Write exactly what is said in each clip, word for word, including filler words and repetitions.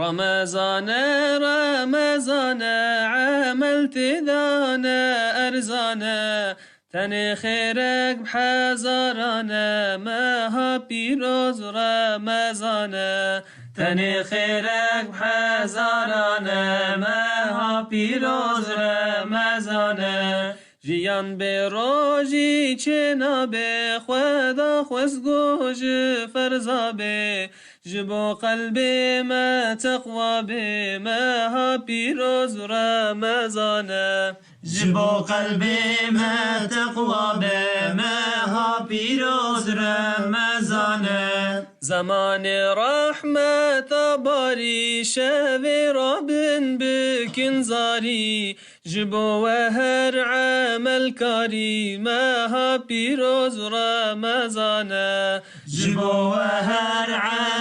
Remezane, Remezane, emel tê de ne erzane. Tenê xêrek bi hezaran e, meha pîroz Remezan e. Tenê xêrek bi hezaran e, meha pîroz Remezan e. Jiyan bê rojî çênabe, Xweda xwezgo ji ferza bê. Ji bo qelbê me teqwa bê, meha pîroz Remezan e. Ji bo qelbê me teqwa be, meha pîroz Remezan e. Zemanê rehmeta barî, şevê rabin bikin zarî. Ji bo we her emelkarî, meha pîroz Remezan e. Ji bo we her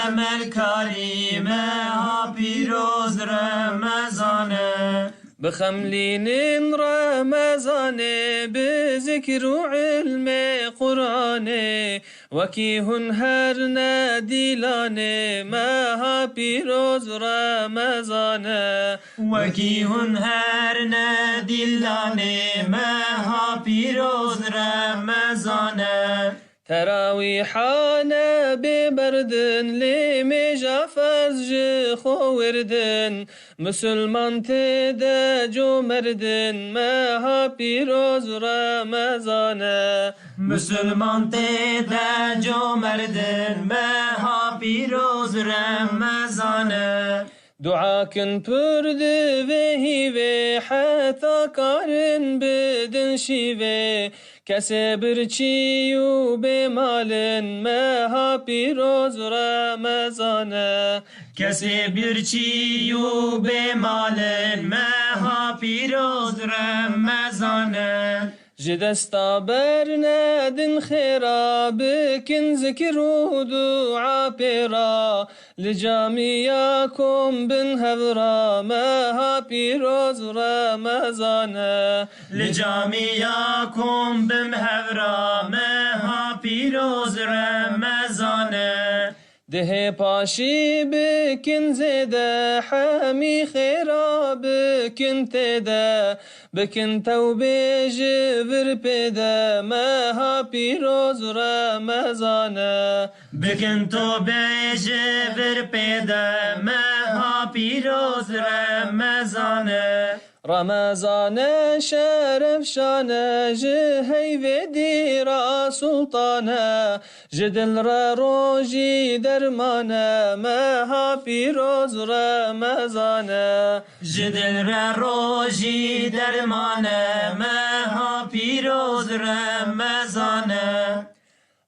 emelkarî, meha pîroz Remezan e. Bixemlînin Remezanê, bi zikr û ilmê Qur'anê. Wekî hûn her ne dîlanê, meha pîroz Remezan e. Wekî hûn her ne dîlanê, meha pîroz Remezan e. Terawîha ne bê berdin, lê mêja ferz ji xwe wirdin. Misilman tê de comerdin, meha pîroz Remezan e. Misilman tê de comerdin, meha pîroz Remezan e. Dua kin pir di vê hîvê, heta karin bidin şîvê. Kesê birçî û bêmal in, meha pîroz Remezan e. Kesê birçî û bêmal in, meha pîroz Remezan e. Ji desta bernedin xêra, bikin zikir û dua pê ra. Li camiya kom bin hev ra, meha pîroz Remezan e. Li camiya kom bin hev ra, meha pîroz Remezan e. Dihê paşî bikin zêde, hemî xêra bikin tê de. Bikin tewbê ji vir pê de, meha pîroz Remezan e. Bikin tewbê ji vir pê de, meha pîroz Remezan e. Remezan e şeref şan e, ji heyvê dîra sultan e. Ji dil re rojî derman e, meha pîroz Remezan e. Ji dil re rojî derman e, meha pîroz Remezan e.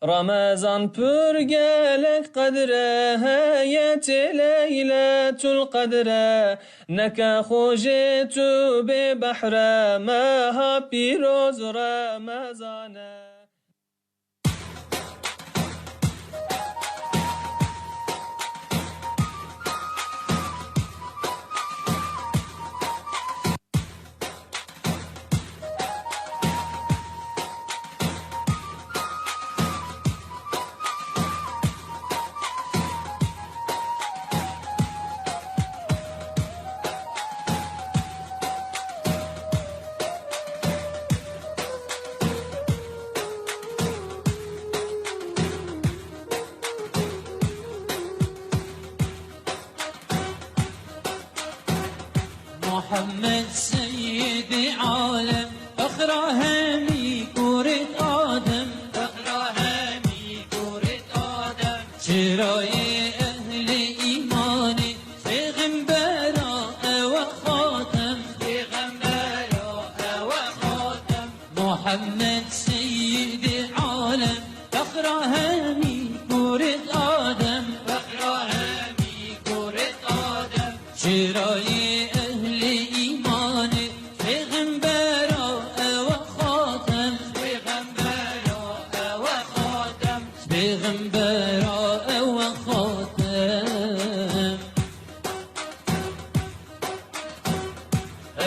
Remezan pir gelek qedr e, heye tê Leyletul Qedr e. Neke xwe jê tu bê behr e, meha pîroz Remezan e. Muhammed Seyyidê alem, fexra hemî kurê Adem, fexra hemî kurê Adem. Çirayê ehlê îmanê, pêxembera ew e xatem, pêxembera ew e xatem. Muhammed Seyyidê alem, fexra hemî kurê Adem, fexra hemî kurê Adem. Çirayê ehlê îmanê, pêxembera ew e xatem, pêxembera ew e xatem, pêxembera ew e xatem.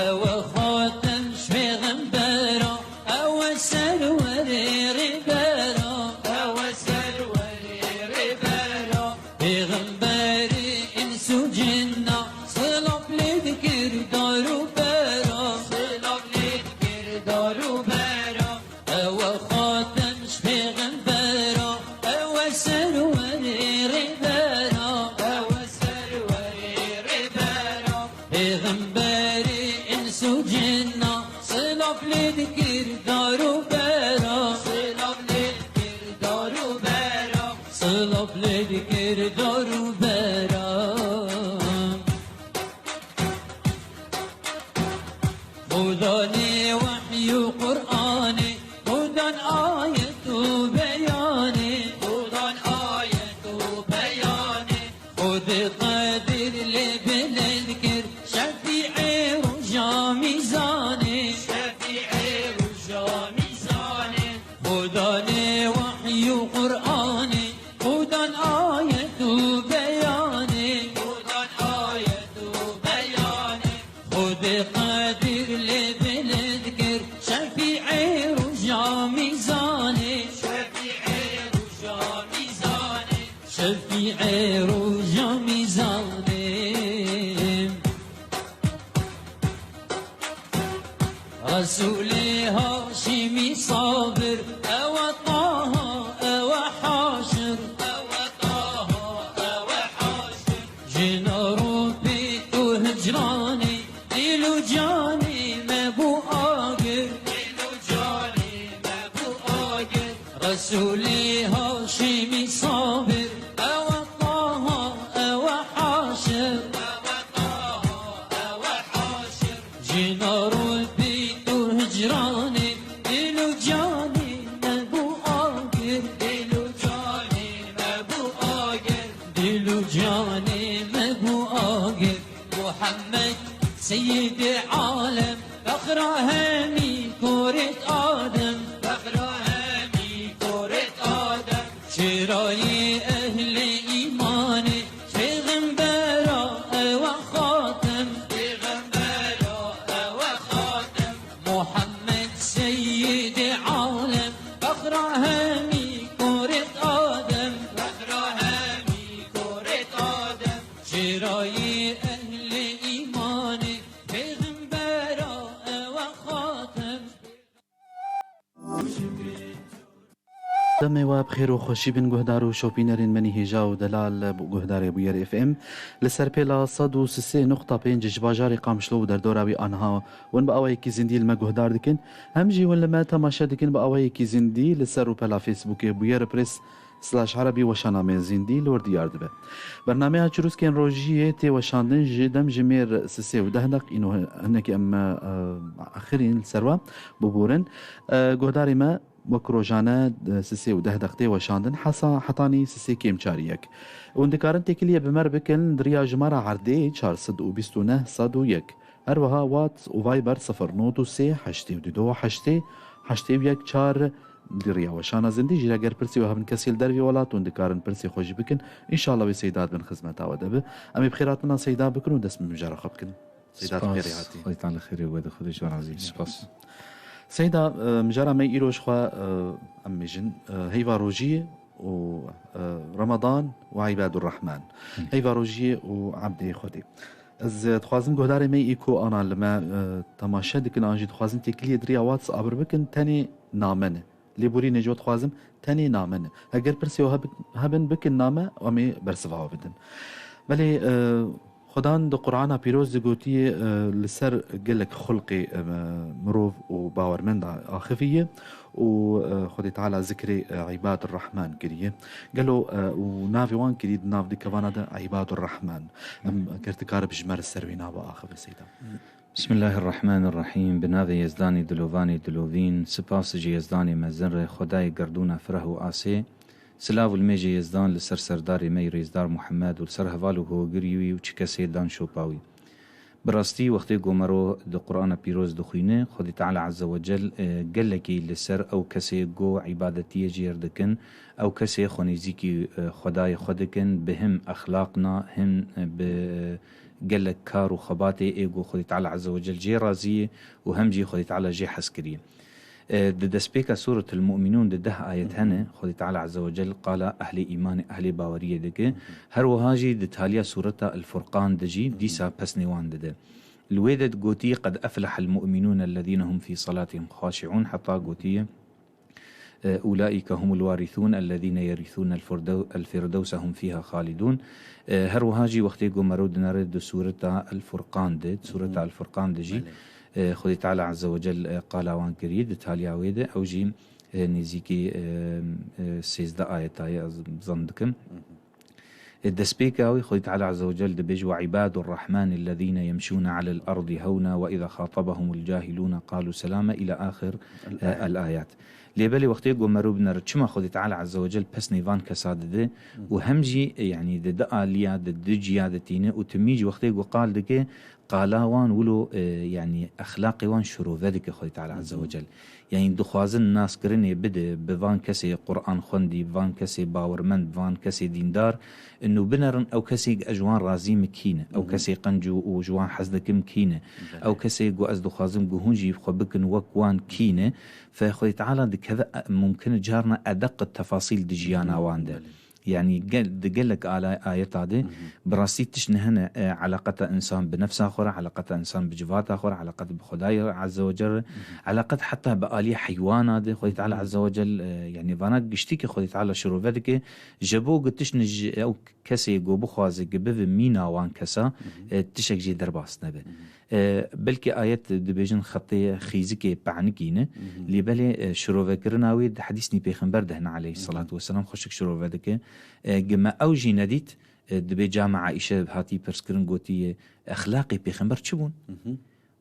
Ew e xatem ji pêxembera, ew e serwerê rêbera, ew e serwerê rêbera. Pêxemberê îns û cinna, û cinna, silav lê dikir dar û bera. Silav lê dikir dar û bera. Silav lê dikir dar û bera. Xudanê wehy û Qur'anê, Xudan ayet û beyanê. Xudan ayet û beyanê. Xwedê Qedir lê bilind kir, Şefîê roja mîzanê. Şefîê roja mîzanê. Xudanê wehy û Qur'anê, Xudan ayet û beyanê. Xudan ayet û beyanê. Xwedê Qedir lê bilind kir, Şefîê roja mîzanê. Şefîê roja mîzanê. Şefîê roja mîzanê. Resûlê Haşimî Sabir, ew e Taha, ew e Haşir. Ew e Taha, ew e Haşir. Jina ro pêt û hicranê, dil û canê me bû agir. Dil û canê me bû agir. Resûlê Haşimî Sabir, ew e Taha, ew e Haşir. Ew e Taha, ew e Haşir. Jina ro pêt û hicranê, dil û canê me bû agir. Dil û canê me bû agir. Dil û canê me bû agir. Muhammed Seyyidê alem, fexra hemî korêt Adem. Fexra hemî korêt Adem. Çêrayê ehlê îmanê, pêxembera ew e xatem. Pêxembera ew e xatem. Muhammed Seyyidê alem, fexra hemî korêt Adem. Fexra hemî korêt Adem. Çêrayê ehlê îmanê, pêxembera ew e xatem. Demê we bi xêr û xweşî bin guhdar û şopînerên me nî hêja û delal bi guhdarê Bûyer F M. Li ser pêla sed û sisê nuqta pênc ji bajarê Qamişlo û derdora wî anha hûn bi awayekî zindî li me guhdar dikin. Hem jî hûn li me temaşe dikin bi awayekî zindî li ser rûpela Facebookê Bûyer Press slash Erebî weşana me zindî li wir diyar dibe. Bernameya Çirûskên Rojiyê tê weşandin ji dem ji mêr sisê û deh deq, îno hinekî em, e, axirîn li ser we bibûrin. E, guhdarê me wek rojane, e, sisê û deh deq tê weşandin, hesa hetanî sisê kêm çar yek. Hûn dikarin têkiliyê bi me re bikin di riya jimara erdê çar sed û bîst û neh sed û yek. Her wiha WhatsApp û Viber sifir not û sê heştê û du heştê heştê û yek çar. Di riya weşana zindî jî re ger pirsî we hebin kesê li dervê welat hûn dikarin pirsê xwe jî bikin. Înşallah wê Seyda dibin xizmeta we de bi. Em ê bi xêr hatina Seyda bikin û dest bi mijara xwe bikin. Seyda, tu xêrê hatî. Xwedê Teala xêrê we de, Xwedê ji we razî be. Spas. Seyda, e, mijara me îro ji xwe, e, em bêjin, e, heyva rojiyê û, e, Ramadan û Îbadur Rehman. Heyva rojiyê û ebdê Xwedê. Ez, e, dixwazim guhdarê me î ku ana li me, e, temaşe dikin, an jî dixwazin têkiliyê di riya WhatsApp bikin, tenê name ne. Lêborînê ji we dixwazim tenê name ne. Heger pirsê we heb-, hebin, bikin name, em ê bersiva we bidin. Belê, e, Xudan di Qur'ana Pîroz de gotiye, e, li ser gelek xulqê, e, mirov û bawermenda axiviye û, e, Xwedê Teala zikrê, e, Îbadur Rehman kiriye. Gelo, e, û navê wan kirî di nav di kevana de Îbadur Rehman. Em ger tu karib ji me re ser wê nava axive Seyda. بسم الله الرحمن الرحيم. Bi navê Yezdanê dilovanê dilovîn, spas ji Yezdanê mezin re, Xwedayê gerdûna fireh û asê. Silav û limêjê Yezdan li ser serdarê me yê rêzdar Muhammed û li ser heval û hogirî wî û çi kesê dan şopa wî. Bi rastî wextê ku mero di Qur'ana Pîroz dixwîne, Xwedê Teala Azze ve Cel, e, gelekî li ser ew kesê ku îbadetiyê jê re dikin, ew kesê xwe nêzîkî, e, Xwedayê xwe dikin, bi him exlaqna, him, e, bi, e, gelek kar û xebatê ê ku Xwedê Teala Azze ve Cel jê razî ye û hem jî Xwedê Teala jê hez kiriye. E, di destpêka Sûretul Mu'minûn de deh ayet hene, Xwedê Teala Azze ve Cel qala ehlê îmanê, ehlê baweriyê dike. Her wiha jî di taliya Sûreta El Furqan de jî dîsa pesnê wan dide. Li wê de gotî, "Qed eflehel mu'minûn ellezîne hum fî salatihim xaşi'ûn", heta gotiye, E, Ulaîke humul warîthûn ellezîne yerîthûnel firdew-, el firdewse hum fîha xalidûn. E, her wiha jî wextê ku mero dinere di Sûreta El Furqan de, di Sûreta El Furqan de jî, Belê. e, Xwedê Teala Azze ve Cel, e, qala wan kiriye, di taliya wê de, ew jî, e, nêzîkî, e, e, sêzdeh ayeta ye, ez zan dikim. E, destpêka wî Xwedê Teala Azze ve Cel dibêje, "Ve ibadurrahmanillezîne yemşûne alel erdî hewna ve izâ xatabahumul cahilûne qalû selâme" îla axir, e, El-ayat. El-ayat. Lê belê wextê ku mero binere, çima Xwedê Teala Azze ve Cel pesnê van kesa dide û hem jî, e, yanî di di aliya, di di ciya de tîne û timî jî wextê ku qal dike, qala wan wilo, e, yanî exlaqê wan şirove dike Xwedê Teala Azze ve Cel. Yanî dixwazin naskirinê bide bi van kesê Quran xwendî, bi van kesê bawermend, bi van kesê dîndar, inu binerin ew kesê ku ez ji wan razî me kî ne, ew kesê qenc û, û ji wan hez dikim kî ne, Belê. ew kesê ku ez dixwazim ku hûn jî xwe bikin wek wan kî ne, fe Xwedê Teala dikeve, e, mumkin e carna edeq tefasîl di jiyana wan de. Belê. Yanî gel-, di gelek ala-, ayeta de, Hı hı. bi rastî tişt nehene, e, eleqeta însan bi nefsa xwe re, eleqeta însan bi civata xwe re, eleqet bi Xwedayê Azze ve Cel re, Hı hı. eleqet heta bi alî heywana de, Xwedê Teala Hı hı. Azze ve Cel, e, yanî vana giştî ki Xwedê Teala şirove dike, ji bo ku tişt ne ji ew kesê ku bixwaze ki bive mîna wan kesa, Hı hı. e, tişek jê derbas nebe. Hı hı. E, belkî ayet dibêjin xetê xîzikê penikî ne, Hı hı. lê belê, e, şirovekirina wê di hedîsnî pêxember de hene aleyhisselatu Hı hı. vesselam xweşik şirove dike. E, gi me ew jî nedît, e, dibê cama Aîşe hatî pirskirin gotiye, "Exlaqê pêxember çi bûn?" Hı hı.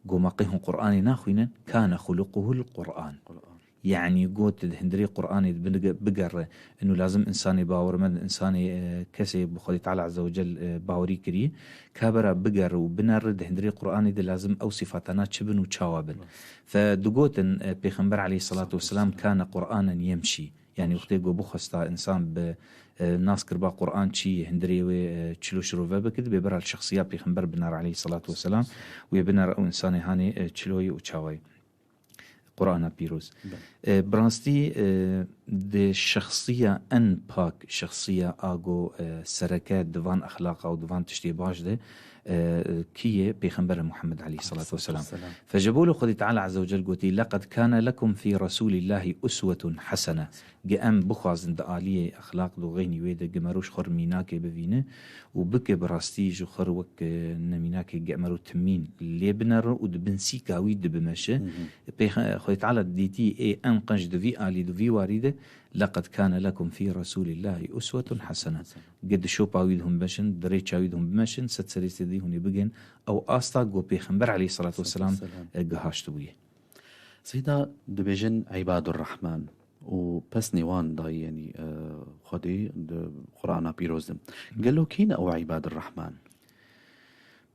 Go, "Ma qey hûn Qur'anê naxwînin?" "Kâne xuluquhul Qur'an." Qur'an. Yanî got, di hundirê Qur'anê de binige-, bigere. Inu lazim insanê bawermend, insanê, e, kesê bi Xwedê Teala Azze ve Cel, e, bawerî kiriye. Ka bera bigere û binere, di hundirê Qur'anê de lazim ew sifatana çi bin û çawa bin. Rast. Fe digotin, e, Pêxember aleyhisselatu vesselam, "Kâne Qur'anen yemşî." Yanî wextê ku bixwesta însan bi, e, nas kiriba Qur'an çi ye, hundirê wê, e, çilo şirove bike, dibê bera li şexsiya Pêxember binere aleyhisselatu vesselam, wê binere ew însanê hanê, e, çilo ye û çawa ye. Qur'ana Pîroz. Belê. E, bi rastî, e, di şexsiya en pak, şexsiya a go, e, sereke di van exlaqa û di van tiştê baş de, e, kî ye? Pêxember Muhammed aleyhisselatu vesselam. Aleyhisselatu vesselam. Fe ji bo li Xwedê Teala Azze ve Cel gotî, "Leqed kâne lekum fî Resûlîllahî uswetun hasene." Gi em bixwazin di aliyê exlaq û xeynî wê de gi mero ji xwe re mînakê bivîne û bike bi rastî ji xwe re wek, e, nemînakê gi em ero timîn lê binere û di bin sîka wî de bimeşe. Hı hı. Pêxe-, Xwedê Teala dîtî ê em qenc di vî alî, di vî warî de, "Leqed kâne lekum fî Resûlîllahî uswetun hasene." Gi di şopa wî de hûn bimeşin, di rêça wî de hûn bimeşin, sed serê sedî hûn ê bigên ew asta ku Pêxember aleyhisselatu vesselam, Vesselam. e, gihaştibûye. Seyda, dibêjin Îbadur Rehman û pesnê wan dayî, yanî, e, Xwedê di Qur'ana Pîroz de. Gelo kî ne ew Îbadur Rehman?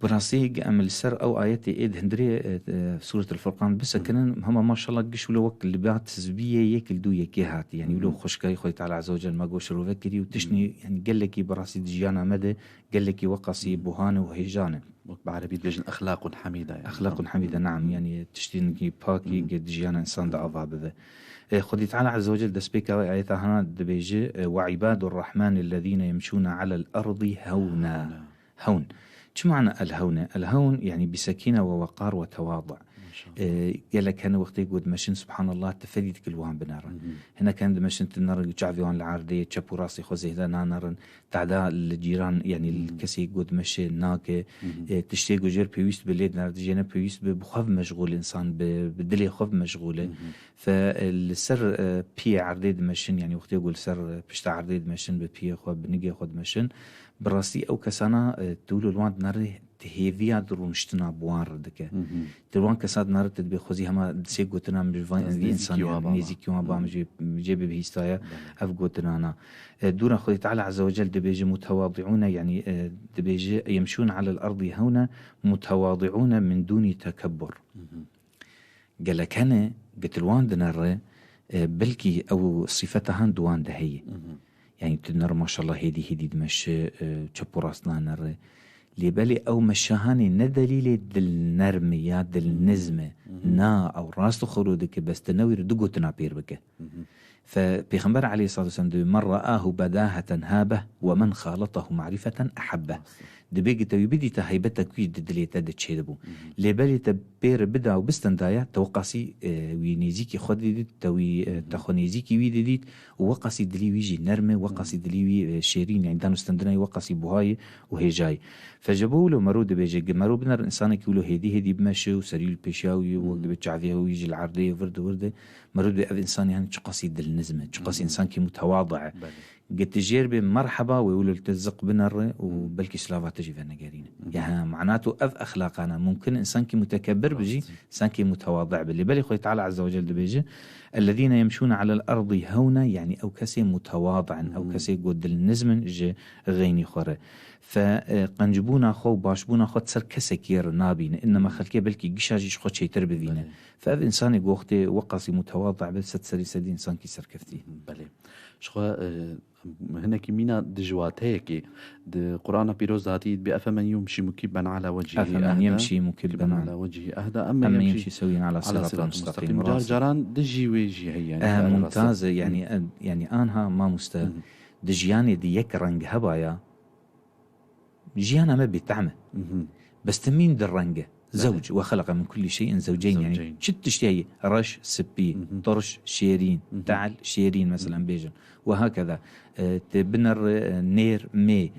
Bi rastî em li ser ew ayetê ê di hundirê, e, e, Sûretul Furqan bisekinin, hema maşallah giş wilo wek li ba tizbiyê yek li dû yekê hatî. Yanî wilo Hı hı. xweşkayî Xwedê Teala Azze ve Cel me go şirove kirî û tiştnî, Hı hı. yanî gelekî bi rastî di jiyana me de gelekî weqasî Hı hı. buhan e û hêjan e. Wek bi erebî dibêjin exlaqun hemîda, yanî. Exlaqun hemîda, neam, Hı. yanî tiştînkî pakî Hı. gi di jiyana însan de ava bibe. E, Xwedî Teala Azze ve Cel destpêka wê ayeta hana dibêje, e, "Ve îbadur Rehmanî ellezîne yemşûne alel erdî hewna." Hewna. Hewn. Çi mana el hewn e? El hewn, yanî bi sekîne ve weqar ve tewadu. Maşallah. E, gelek hene wextê ku dimeşin, subhanallah, tu fedî dikil wan binerin. Hı hı. Hinek hene dimeşin, tu nerin, çavê wan li erdê, çep û rastê xwe zêde nanerin. Tada li cîran, yanî li Hmm. kesê ku dimeşe nake, Hmm. e, tiştê ku jêr pêwîst be lê dinare, dijêne pêwîst be, bi xwe meşgûl insan, bi, bi dilê xwe meşgûl e. Hmm. Fe, e, li ser, e, piyê erdê dimeşin, yanî wextê ku li ser, e, pişta erdê dimeşin, bi piyê xwe, bi nigê xwe dimeşin, bi rastî ew kesana, e, tu li wan dinare, di hêviya di rûniştina bi wan re dike. Hmm. Tu li wan kesa dinare, tu dibê xwezî hema di sê gotina min ji van, Nêzîkî însanê, wan ba. nêzîkî wan ba min Hmm. jê, jê bibihîstaya Belê. ev gotinana. E, dûra Xwedê Teala Azze ve Cel dibêje mutewadiûne, yanî, e, dibêje yemşûne alel erdî hewne mutewadiûne min dûnî tekebbur. Mhm. Gelek hene, gitilwan dinere, e, belkî ew sifeta han di wan de heye. Mhm. Yanî tu dinere maşallah hêdî hêdî dimeşe, e, çep û rast nanere. Lê belê ew meşahanê ne delîlê dilnermî ya dilniz me. Mhm. Na, ew rast û xewlo dike, bes tu newêre du gotina pêr bike. Mhm. Fe Pêxember aleyhissalatu vesselam dibê, "Men ra'ahu bedaheten habeh ve men xalatahu ma'rifeten ahabbeh." Dibê gite wî bidîte heybeta ku di dilê te de çêdibû. Lêbelê te pê re bida û bistendaya, te weqasî, e, wî nêzîkî xwe didît, te wî, e, te xwe nêzîkî wî didît û weqasî dilî wî jî nerm e, weqasî dilî wî, e, şêrîn, yani danûstendina wî weqasî buha ye û hêja ye. Fe ji bo wilo mero dibêje, gi mero biner insanekî wilo hêdî hêdî bimeşe û serî li pêşiya wî û wek dibê çavê wî jî li erdê ye, vir di vir de, mero dibê ev insanî hani çiqasî dilniz me, çiqasî insankî mutewadi e. Belê. Gi tu jêr bê merheba wê wilo li te ziq binere û belkî silava te jî venegerîne. Ya, mana tu ev exlaqana, mumkin insankî mutekebbir bi jî, insankî mutewadi bi. Lê belê Xwedê Teala Azze ve Celle dibêje, "Ellezîne yemşûne alel erdî hewna", yani ew kesê mutewadi in, ew kesê ku dilniz min ji xeynî xwe re. Fe, e, qencbûna xwe û başbûna xwe ser kesekî re nabîne. Innema xelkê belkî gişa jî ji xwe çêtir bivîne. Belê. Fe ev insanê goxtê weqasî mutewadi be, sed serî sedî insankî serkeftî. Belê. Ji xwe, e, hinekî mîna dijwateyekê di Qur'ana Pîroz de hatî, bi "Efemen yemşî mukibben ala wecihî Efemen ehda, yemşî mukibben mukibben ala wecihî ehda, emmen Emmen yemşî yemşî sewiyyen ala ala siratin siratin mustaqîm." Mustaqîm. Car caran dijî wê jî heye, yani, Eh, ev rast e. Mumtaz e, yani, e, yani, anha mamoste, di jiyanê de yek reng hebaya, jiyana me bêtehm e. Bes timîn di reng e. Zewc, "Ve xeleqe min kullî şeyin zewceyn", yani çi tiştî heye, reş, spî, tirş, şêrîn, tehl, şêrîn, mesela bêjin. Ve hakeza, e, te biner, e, nêr, mê,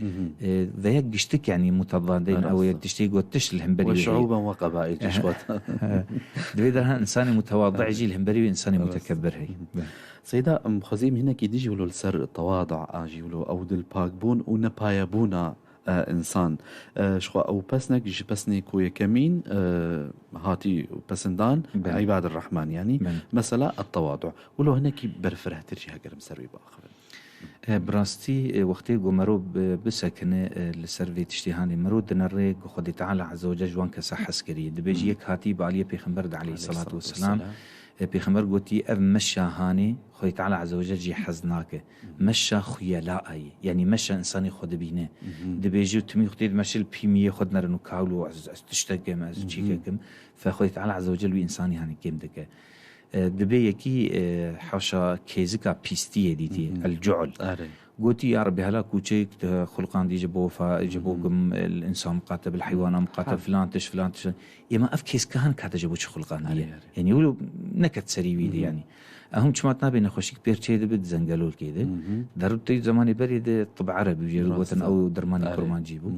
e, ve ya giştik, yani mutedadên, ew ya tiştî got tişt li hemberî wê heye. Şuuben ve qabaîl, çeşwat. Divê derha insanê mutewadi jî li hemberî wê insanê mutekebbir heye. Seyda, em xwezîm hinekî dijî wilo li ser tewadu a jî wilo ew dilpakbûn û nepayebûna e, însan. E, ji xwe ew pesnek ji pesnê ku yekemîn, e, hatî pesindan, Belê. Îbadir Rehman, yanî Belê. Mesela et-tewadu. Wilo hinekî berfirehtir jî hegerim ser wî biaxivin. E, bi rastî, e, wextê ku mero bi-, bisekine, e, li ser vê tiştê hanê mero dinere ku Xwedê Teala Azze ve Celle ji wan kesa hez kiriye. Dibêjî yek hatî bi aliyê Pêxember de aleyhissalatu vesselam. Aleyhissalatu vesselam. E, Pêxember gotî, ev meşa hanê Xwedê Teala Azze ve Celle jî hez nake. Meşa xuyela ye. Yanî meşa insanê xwe dibîne. Dibêje û timî xwe tê dimeşe li pîmiyê xwe dinerin û kawil û ez, ez tiştek im, ez çîkek im. Fe Xwedê Teala Azze ve Celle wî insanî hanê kêm dike. E, dibê yekî, e, haşa kêzika pîstiyê dîtî, el-cu'l. Are. Gotî, "Ya Rebbi, hela kûçeyek te xulqandî ji bo fa-, ji bo gim, el insan miqate bil heywana miqate filan tiş, filan tiş." Ema ev kêzka han kate ji bo çi xulqandiye? Are, are. Yanî wilo neket serî wî de yanî. Ehum çima nabe nexweşîk pêr çê dibe di zengelolkê de. Derû tey zemanê berê de tib erebî jê re gotin ew dermanê kurmancî bû.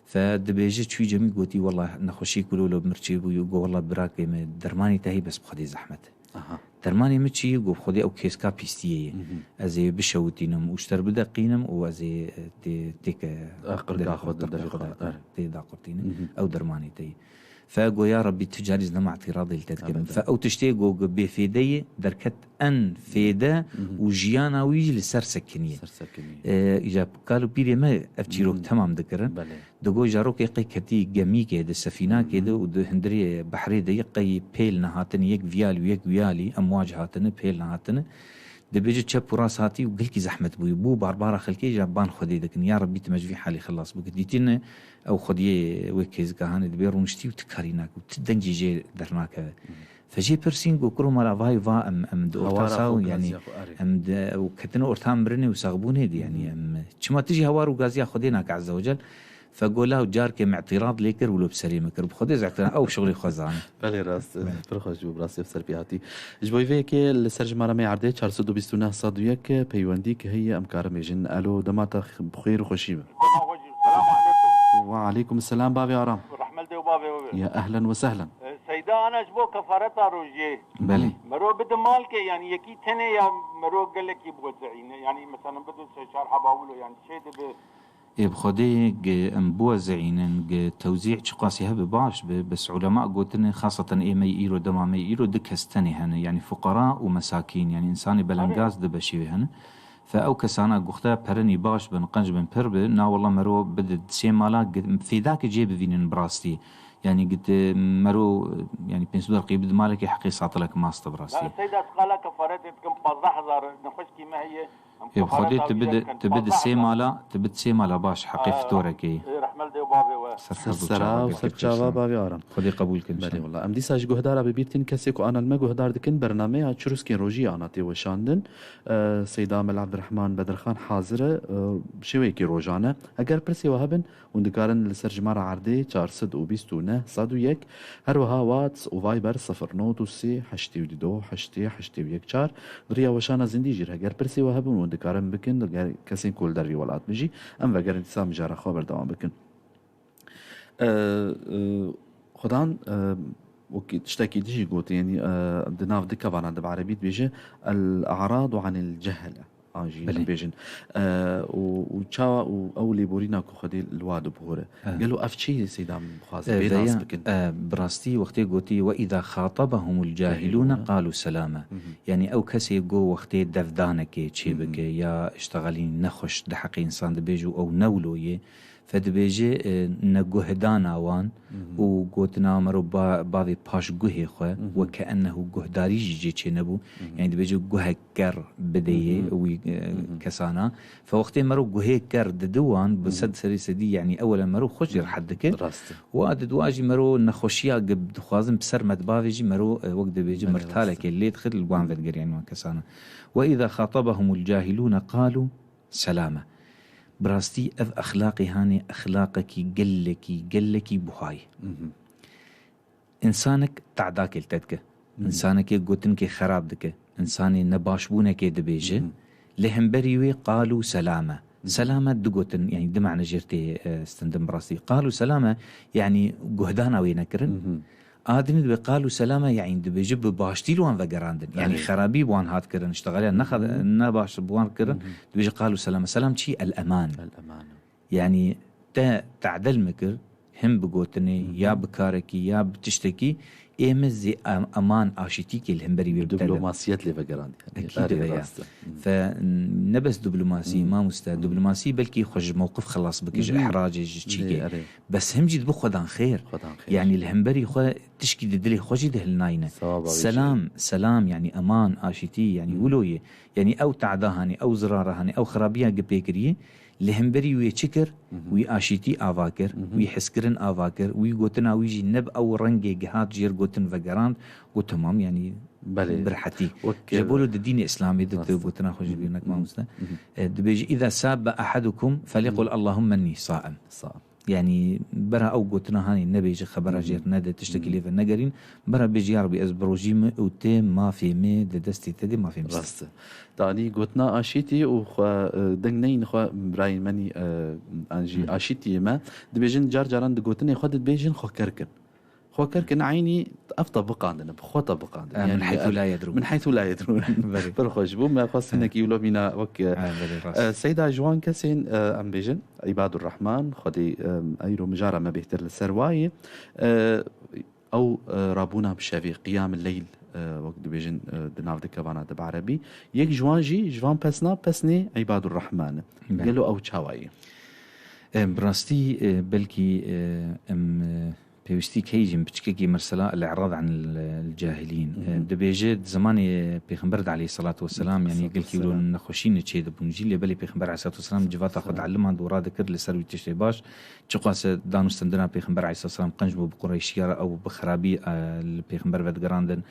Fe dibêje çûyî cemî gotî, "Wela nexweşî ku lo mir çê bû, got, wela birakê me, dermanê te heye bes bi Xwedê zehmet." Aha. Dermanê min çi ye? Got, "Xwedê ew kêska pîstiyê ye. Ez ê bişewitînim û ji te re bideqînim û ez ê, e, tê, têke Ah, qirka derê xwe xwe, de, derê derê xwe xwe de, de, tê daqurtînim. Ew dermanê te ye." Fe got, "Ya Rebbî, tu carî zî nema îtîradê li te dikim." Ebeden. Fe ew tiştê got, got bêfêde ye, derket en fêde û jiyana wî jî li ser sekiniye. Ser sekiniye. E, îca kal û pîrê me ev çîrok temam dikirin. Belê. Digo, jarokê qey ketî gemîkê de, sefînakê de û di hundirê behrê de yek qey pêl nehatine, yek viyal û yek wiyalî, emwac hatine, pêl nehatine. Dibêje çep û rast hatî û gelkî zehmet bûye. Bû barbara xelkê jî ban Xwedê dikin. Ya Rebbî, tu me ji vî halî xilas bike. Dîtîne ew xwediyê wê kêzika hanê dibê rûniştî û ti karî nake û ti dengî jê dernakeve. Fe jê pirsîn, got, "Kuro mala vay va em, em di orta Hewara saw, xwe yanî gaziya xwe, arê. Em di, ew ketine orta mirinê û saxbûnê de, yanî em çima tu jî hewar û gaziya Xwedê nake Azze ve Cel?" Fe got, "Law carkê me îtîrad lê kir, wilo bi serê me kir. Bi Xwedê zehf kirin, ew şixulê xwe zane." Belê rast, pir xweş bû, bi rastî ev serpêhatî. Ji bo vê yekê li ser jimara me erdê çar sed û bîst û neh sed û yek peywendî ki heye em karin bêjin. Elo, dema te x-, bi xêr û xweşî be. Dema xweşî, selamu aleykum. Ve aleykum selam, bavê Aram. Rehmet dê û bavê we be. Ya ehlen ve sehlen. E, Seyda, ana ji bo kefareta rojê. Belê. Mero bide malkê, yanî yekî tenê ya mero gelekî bi we zeîne. Yanî mesela bide se çar heba wilo, yanî çê dibe. Ê bi Xwedê gi em bi we zeînin, gi tewzî çiqasî hebe baş be, bes ulema gotine, xaseten ê me yê îro, dema me yê îro, du kes tenê hene, yanî fuqara û mesakîn, yanî insanê belengaz du beşê wê hene. Fe ew kesana guxte perenî baş bin, qenc bin, pir bi, na wela mero bide sê mala, gi-, fêdake cê bivînin bi rastî. Yanî gite mero, yanî pênc sed werqî bide malekê heqê satilek mast e bi rastî. Ya Seyda, ez qala kefaretê dikim, pazdeh hezar nexweşkî me heye, Ê, bi Xwedê tu bide, tu bide sê mala, tu bide sê mala baş, heqê fitorekê. Ser Ser sera û ser çava bavê Aram. Xwedê qebûl kin. Belê wela. Em dîsa ji guhdara bibîrtîn kesê ku ana li me guhdar dikin, bernameya Çirûskên Rojî ana tê weşandin. E, Seyda Mela Abdurrahman Bedirxan hazir e, e, şêweyekî rojane. Eger pirsê we hebin, hûn dikarin li ser jimara erdê çar sed û bîst û neh sed û yek, her wiha WhatsApp û Viber sifir not û sê heştê û du heştê heştê û yek çar, di riya weşana zindî jî re. Eger pirsê we hebûn, hûn dikarin bikin, li gel kesên ku li dervî welat bin jî, em vegerin dîsa mijara xwe berdewam bikin. E, e, Xudan, e, wekî tiştekî dijî gotiye, yanî, e, di nav di kevana de bi erebî dibêje, "El-a'radu anil cehele." An jî Belê. dibêjin. E, û, û çawa û ew lêborîna ku Xwedê li wa dibihore. E. Gelo ev çi Seyda min dixwaze E, bê nas veya, bikin? e, bi rastî wextê gotî, "Ve îza xatabahumul cahilûne Cahilûne. qalû selame." Hı hı. Yanî ew kesê go wextê devdanekê çê Hı hı. bike ya iştexelî nexweş di heqê însan dibêje û ew newlo yê, Fe dibêje, e, neguhdana wan Mhm. û gotina mero ba-, bavê paş guhê xwe, Mhm. we ke ennehu guhdarî jî cê çê nebû. Mhm. Yani dibêje guhek ker bideyê Mhm. wî, e, Mhm. kesana. Fe wextê mero guhê ker didi wan, bi Mhm. sed serî sedî, yani ewele mero xwe jî rehet dikir. Rast e. Wa didwa jî mero nexweşiya ge-, dixwazin bi ser me dibavê jî mero, e, wek dibêje Belê, rast e. mirtalekê lê dixir li wan Mhm. vedigir, yani wan kesana. Ve îza xatabahumul cahilûne qalû selame. Bi rastî ev exlaqê hanê exlaqekî gelekî, gelekî buha ye. Mhm. Însanek tadakê li te dike. Mhm. Însanekê gotinkê xerab dike. Însanê nebaşbûnekê dibêje. Mhm. Li hemberî wê qalû selame. Mhm. Selame du gotin, yani du mane jêr tê, e, stendin bi rastî. Qalû selame, yani guhdana wê nekirin. Mhm. A dinê dibê qalû selame, yani dibêje bi baştî li wan vegerandin. Yani Belê. xerabî bi wan hat kirin, iştexaliya nexa-, Mhm. ne baş bi wan kirin, Mhm. dibêje qalû selame. Selam çi? El eman. El eman. Yani te tadel mi kir, him bi gotinê, Mhm. ya bi karekî, ya bi tiştekî, ê min zî em-, eman aşîtîkê li hemberî wê bi te de. Diplomasiyet lê vegerandî. Ekî Erê, dibe ya. rast e. Mhm. Fe, ne bes diplomasî, Mhm. mamoste, Mhm. diplomasî belkî xwe ji mewqif xelas bike, ji Mhm. ihracê, ji Lê, çîkê. erê. Bes him jî dibe xwedan xêr. Xwedan xêr. Yani li hemberî xwe tişkî di dilê xwe jî dihilnayne. Sewaba wê Selam, jî. selam, yani eman, aşîtî, yani Hmm. wilo ye. Yani ew tada hanê, ew zirara hanê, ew xirabiya gi pê kiriye, li hemberî wê çi kir? Mhm. Wî aşîtî ava kir, Mhm. wî hizkirin ava kir, wî gotina wî jî ne bi ew rengê gihat jêr gotin vegerand, got, "Temam, yani Belê. bi rehetî." Wek, Ji bo e, lo di dînê Îslamê de tu rast. gotina xwe jî Mhm. bîr nek Mhm. mamoste. Mhm. E, dibêje, "Îza sabbe ahadukum feliqul Mhm. Allahümme inni saim." Saim. Yani bera ew gotina hanê nebêje, xebera Mhm. jêr nede, tiştekî Mhm. lê ve negerîn. Bera bêje, "Ya Rebî, ez bi rojî me û tê mafê me di destê te de mafê me." Rast e. Danî gotina aşîtî û xwe, e, deng neyîn xwe birayên menî, e, an jî Mhm. aşîtiyê me dibêjin, car caran di gotinê xwe de dibêjin xwe ker kin. Xwe ker kin eynî ev te biqandin, bi xwe te biqandin. E, min Yani, heythu e, la yedrûn. Min heythu la yedrûn. Belê. Pir xweş bû. Me xwest E. hinekî wilo mîna wek, e, E, belê, rast. e, Seyda ji wan kesên, e, em bêjin, Îbadurrehman, Xwedê, e, eyro mijara me bêhtir li ser wayê. E, ew, e, rabûna bi şevê, qiyam leyl, e, wek dibêjin, e, di nav di kevana de bi erebî. Yek ji wan jî, ji van pesna, pesnê Îbadurrehman e. Belê. Gelo ew çawa ye? E, bi rastî, e, belkî, e, em, e, pêwîstî key jî piçkekî mesela el-i'rad anil, el-cahilîn. E, Mhm. dibêje di zemanê Pêxember de aleyhissalatu vesselam, yani Aleyhissalatu gelkî wilo vesselam. nexweşî ne çê dibûn jî, lê belê Pêxember aleyhissalatu vesselam civata xwe Hı hı. dielimiand û radikir li ser wî tiştê baş. Çiqas dan û stendina Pêxember aleyhissalatu vesselam qenc bû bi Qureyşiya re, ew bi xerabî, e, li Pêxember vedigerandin.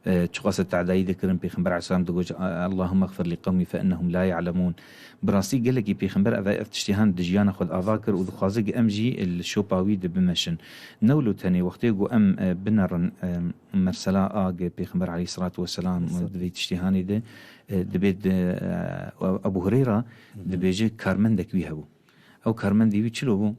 E, çiqas tadayî dikirin, Pêxember aleyhisselam digot, "Allahümme xfir li qewmî fe innehum la ya'lemûn." Bi rastî gelekî Pêxember ev, ev tiştê han di jiyana xwe de ava kir û dixwaze ki em jî li şopa wî de bimeşin. Ne wilo tenê wextê ku em, e, binerin, e, mersela a ge Pêxember aleyhissalatu vesselam Aleyhisselam. di vê tiştê hanê de, e, dibê di, e, Ebu Hureyra Hı hı. dibêje karmendek wî hebû. Ew karmendê wî çilo bû?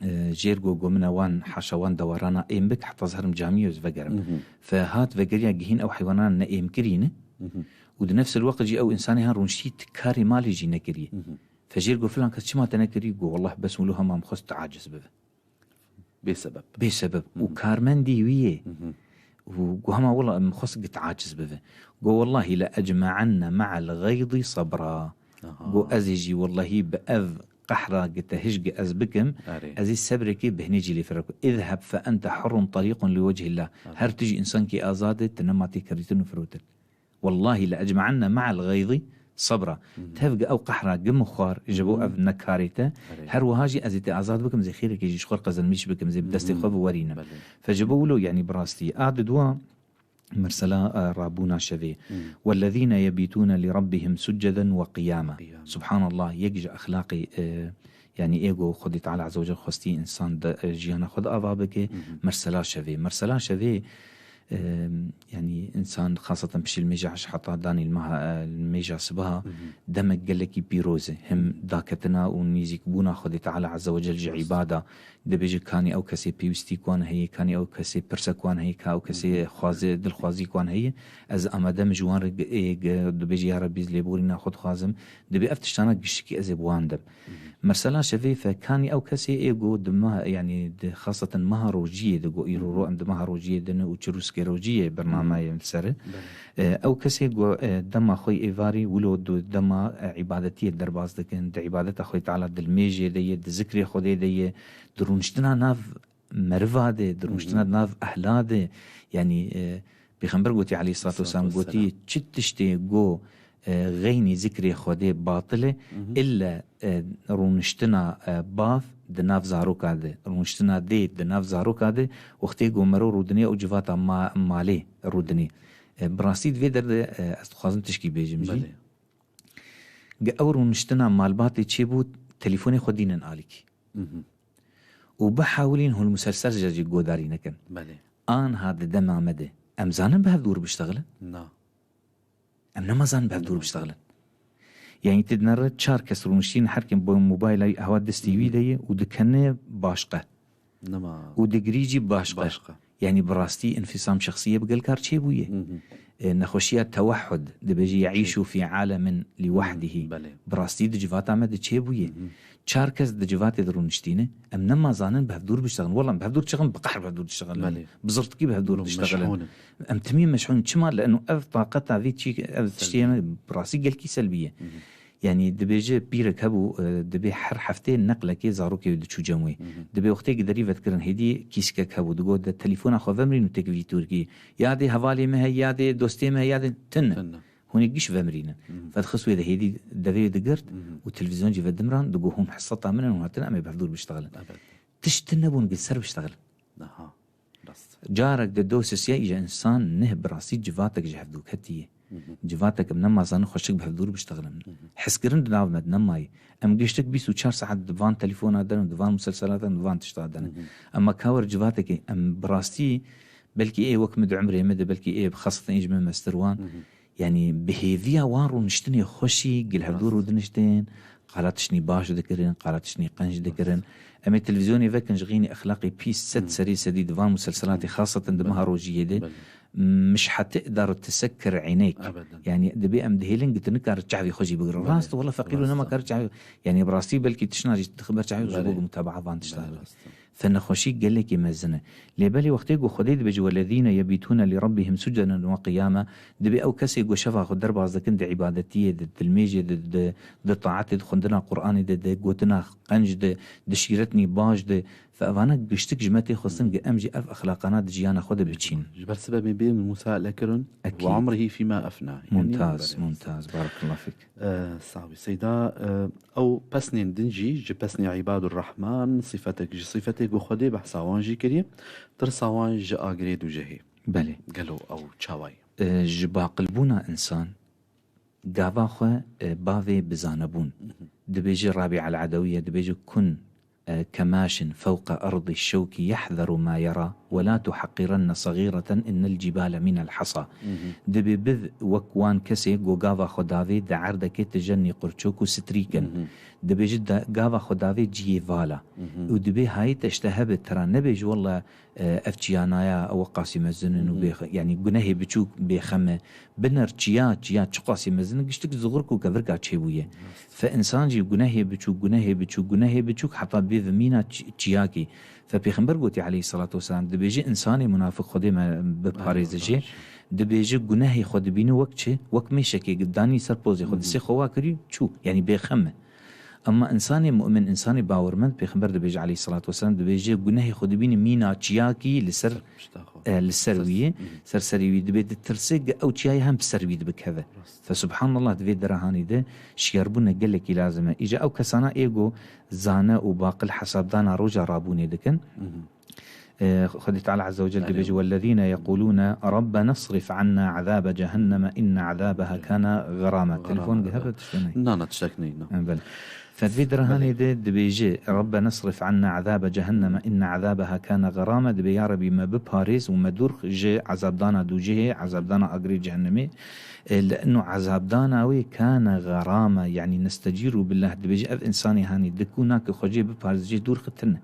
E, jêr go, go min e wan haşa wan dewarana êm bik, heta ez herim camiyê ez vegerim. Mhm. Fe hat vegeriya gihîn ew heywanan ne êm kirî ne. Mhm. Û di nefsil weqt jî ew însanê han rûniştî ti karê malê jî nekiriye. Mhm. Fe jêr go filan kes çima te nekirî? Go, "Wallah bes wilo hema min xwest tu aciz bibe." Bê sebeb. Bê sebeb. Û Mhm. karmendî wî yê. Mhm. Û go hema, "Wallah min xwest git aciz bibe." Go, "Wallahî le ecme'enne me'el geydi sabra." Aha. Go, "Ez ê jî wallahî bi ev qehra gite hişk ez bikim, Erê. ez ê sebrekê bihnê cî lê fira bikim. İzheb fe ente hurrun taliqun li wechillah." Erê. Her tu jî însankî azad e, tu nema têkevîtin û firotin. Wallahî le ecme'enne me'el geydi Sebra. Tev gi ew qehra gi min xwar ji bo ev nekarê te. Her wiha jî ez ê te azad bikim, zê xêrekê jî ji xwe qezenmîş bikim, zê bi destê xwe biwerînim. Fe ji bo wilo, yanî bi rastî. A di dua, mersela, e, rabûna şevê. "Wellezîne yebîtûne li rabbihim succeden we qiyama." Qiyama. Subhanallah, yek ji exlaqê, e, yanî ê go Xwedê Teala Azze ve Celle xwestî însan de, e, jiyana xwe de ava bike, mersela şevê. Mersela şevê, e, yanî însan xaseten piştî li mêja heşt heta danî li meha, e, li mêja sibaha demek gelekî pîroz e. Him daketina û nîzîkbûna Xwedê Teala Azze ve Celle ji îbada, dibêje kanî ew kesê pêwîstî ku wan heye, kanî ew kesê pirse ku wan heye, ka ew kesê xwaze, dilxwazî ku wan heye, ez amade me ji wan re ge-, ê ge-, dibêje, ya Rebî, ez lêborîna xwe dixwazim. Dibê ev tiştana giştikî ez ê bi wan dem. Mesela şevê fe kanî ew kesê ê go di meha, yanî di xaseten meha rojiyê de go îro ro em di meha rojiyê de ne û çirûskê rojiyê bernameyê ser e. E, ew kesê go, e, dema xwe êvarî wilo du dema, e, îbadetiyê derbas dikin, di îbadeta Xwedê Teala dilmêjê de ye, di zikrê Xwedê de ye, di rûniştina nav meriva de, di rûniştina nav ehla de, yanî, e, Pêxember gotî aleyhissalatu vesselam, gotî, çi tiştê go, e, xeynî zikrê Xwedê batil e, ille, e, rûniştina, e, bav di nav zaroka de, rûniştina dê di nav zaroka de, wextê go mero rûdinê ew civata ma-, malê rûdinê. E, bi rastî di vê derde, e, ez dixwazim tişkî bêjim jî. Belê. Ge ew rûniştina malbatê çêbû, telîfonê xwe dînin alîkî. Û bihewilîn hûn muselsel jî godarî nekin. Belê. Anha di dema me de. Em zanin bi hev dûr biştexilin? Na. Em nema zanin bi hev dûr biştexilin. Yanî tu dinere çar kes rûniştîn, her kim bo mobayla wî ewa destî wî de ye û dikene başqe. Nema. Û digirî jî başqe. Başqe. Yanî bi rastî înfîsam şexsiyê bi gel kar çêbûye. E, nexweşiya tewehhud, dibêje, "Yeîşû fî alemin li wehdihî." Belê. Bi rastî di civata me de çêbûye. Çar kes di civatê de rûniştîne, em nema zanin bi hev dûr biştexilin. Wela em bi hev dûr diştexilin, bi qehr bi hev dûr diştexilin. Belê. Bi zirtikî bi hev dûr diştexilin. Meşhûn in. Em timî meşhûn in. Çima? Leno ev taqeta vî çî, ev tiştê bi rastî gelkî selbî ye. Yanî dibêje pîrek hebû, e, dibê her heftê neqlekê zarokê wê diçû cem wê. Dibê wextê giderî vedikirin, hêdî kîskek hebû, digot, de telîfona xwe vemirîn û têkivî tûrkî. Yadê hevalê me heye, yadê dostê me heye, yadê tune. Tune. Hûn ê giş vemirînin. Vedixist wê de hêdî devê wê digirt û televîzyon jî vedimran, digot, hûn heseta min in, hûn hatin, em ê bi hev dûr biştexilin. Evet. Tişt tune bûn, gi ser biştexilin. Aha. Rast. Carek di dosya îja însan neh bi rastî civatek ji hevdû ketiye. Civatek em nema zanin xweşik bi hevdûr biştexilin. Hezkirin di nav me de nemayê. Em giştik bîst û çar saet di van telefona de ne, di van muselselata ne, di van tişta de ne. Ema ka wer civatekê em bi rastî belkî ê wek min di umrê me de, belkî ê bi xaseten ê ji min mestir wan. Yanî bi hêviya wan rûniştinê xweşî, gil hevdû rûdiniştin, qala tiştnî baş dikirin, qala tiştnî qenc dikirin. Em ê televîzyonê vekin ji xînî exlaqê pîs sed serî sedî di van muselselatê, xaseten di meha rojiyê de, mişhete dar tesekkir eynek. Ebeden. Yanî dibê em dihêlin gi tu nikare çavê xwe jî bigire. Belê. Rast, wela feqîr û nema kare çavê. Yanî bi rastî belkî tiştna jî dixi ber çavê xwe ji bo mutabaa van tiştan. Belê, rast. Fe nexweşî gelekî mezin e. Lê belê wextê ku Xwedê dibêje, "Wellezîne yebîtûne li rabbihim suceden we qiyama", dibê ew kesê ku şeva xwe derbas dikin di îbadetiyê de, di dilmêjê de, di, di taetê, di xwendina Qur'anê de, di gotina qenc de, di şîretnî baş de, fe evana giştik ji me tê xwestin ku em jî ev exlaqana di jiyana xwe de biçînin. Ji ber sebebê bê min musale kirin, Ekîd. "Ve umrihî fîma efna." Yanî Mumtaz, mumtaz. Barakallah fik. E, sawî. Seyda, e, ew pesnên din jî ji pesnê Îbadur Rehman, sifetek ji sifetê ku Xwedê behsa wan jî kiriye, tirsa wan ji agirê dûjehê. Belê. Gelo ew çawa ye? E, ji baqilbûna însan gava xwe, e, bavê bi zanebûn. Dibêje Rabî El-Edewiye, dibêje, "Kun, e, kemaşin fewqa erdî şewkî yehzeru ma yera." "Ve la tuhaqqirenne saxîreten innel cibale minel hasa." Dibê biv wek wan kesê ku gava xwe davê di erdekê tije nîqurçok û strîk in. Dibêje da-, gava xwe davê ciyê vala. Û dibê hayê te işte hebe tera nebêje, "Wella, e, ev çiyanaya, ew qasî mezin in û bêxe-, yanî gunehê biçûk bêxem e." Biner çiya, çiya çiqasî mezin in, giştik zuxurk û kevirka çêbûye. Fe însan jî gunehê biçûk, gunehê biçûk, gunehê biçûk heta bê vimîna çi-, çiyakî. Fe Pêxember gotî aleyhissalatu vesselam, dibêje, "Însanê munafik Xwedê me biparêze jê." Dibêje, gunehê xwe dibîne wek çi? Wek mêşekê danî ser pozê xwe, distê xwe wa kirî, çû. Yanî bêxem e. Ema însanê mu'min, însanê bawermend, Pêxember dibêje aleyhissalatu vesselam, dibêje, gunehê xwe dibîne mîna çiyakî li ser pişta xwe. e, li ser wî ye, ser serî wî dibê ditirse, ge ew çiyayê hem bi ser wî dibikeve. Fe subhanallah, di vê derahanî de şiyarbûne gelekî lazim e. Îca ew kesana ê go zane û baqil hesabdana roja rabûnê dikin. E, Xwedê Teala Azze ve Celle dibêje, "Wellezîne yeqûlûne Rabbena srif anna azâbe cehenneme inne azâbeha kâne xerâme." Telefon gihebe tiştê ney. Na, na, tiştek ney, na. E, belê. Fe di vê derahanê de dibêje, "Rabbena srif anna azâbe cehenneme inne azâbeha kâne xerâme." Dibê, "Ya Rebî, me biparêz û me dûr ji ezabdana dûcihê, ezabdana agirê cehennemê. E, li eno ezabdana wê kâne xerâme." Yanî nestecîru billah, dibêje, ev insanê hanî dikû nake xwe jê biparêz, jê dûr xitin e.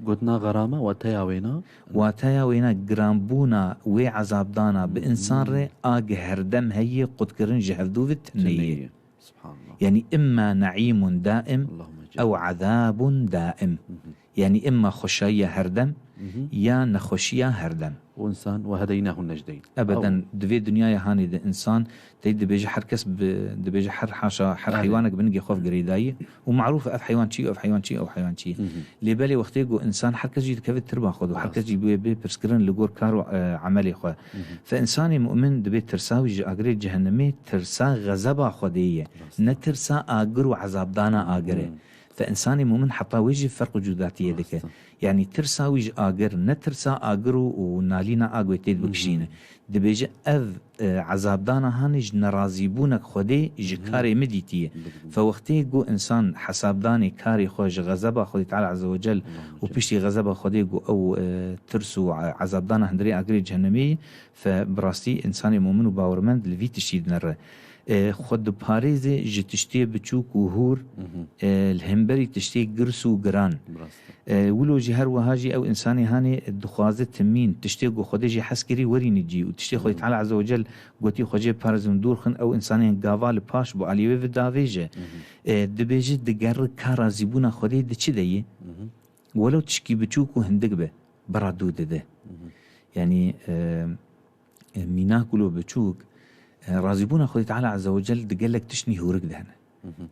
Gotina xerame, wateya wêna? Wateya wêna giranbûna wê ezabdana bi insan re a ge herdem heye qutkirin ji hevdû ve tineyê. Tineyê. Subhanallah. Yanî imma naîmun daim Allahümme cennib. Ew azabun daim. Yanî imma xweşayiya herdem ya nexweşiya herdem. Û insan, "Ve hedeynahu necdeyn." Ebeden, di vê dinyaya hanê de insan tey dibêje her kes bi, dibêje her haşa, her heywanek bi ningê xwe girêdayî û marûf e ev heywan çi, ev heywan çi, ev heywan çi. Lê belê wextê ku insan her kes jî dikeve tirba xwe de, her kes jî bê, bê pirskirin li gor kar û, e, emelê xwe. Fe insanê mu'min dibê tirsa wî ji agirê cehennemê tirsa xezeba Xwedê ye. Ne tirsa agir û ezabdana agir e. Fe insanê mu'min heta wê jî ferq û cudatiyê dike. Yanî tirsa wî ji agir, ne tirsa agir û, û nalîna agwê tê dibikişîne. Dibêje, ev, e, ezabdana hanê ji nerazîbûnek Xwedê ji karê min dîtiye. Fe wextê ku insan hesabdanê karê xwe ji xezeba Xwedê Teala Azze ve Cel û piştî xezeba Xwedê ku ew, e, tirs û, e, ezabdana hundirê agirê cehennemê ye, fe bi rastî insanê mumin û bawermend li vî tiştî dinere. E, xwe diparêze ji tiştê biçûk û hûr, e, li hemberî tiştê girs û giran. E, wilo jî her wiha jî ew însanê hanê dixwaze timîn, tiştê ku Xwedê jî hez kirî werîne cî û tiştê Xwedê Teala Azze ve Cel gotî xwe jê parêzin dûr xin, ew însanên gava li paş bo alî wê ve davêje. E, dibêje digerre ka razîbûna Xwedê di çi de ye? Welo tişkî biçûk û hindik be, bira dû dide. Yanî, e, e, mînak wilo biçûk, e, razîbûna Xwedê Teala Azze ve Cel di gelek tiştî hûrik de hene.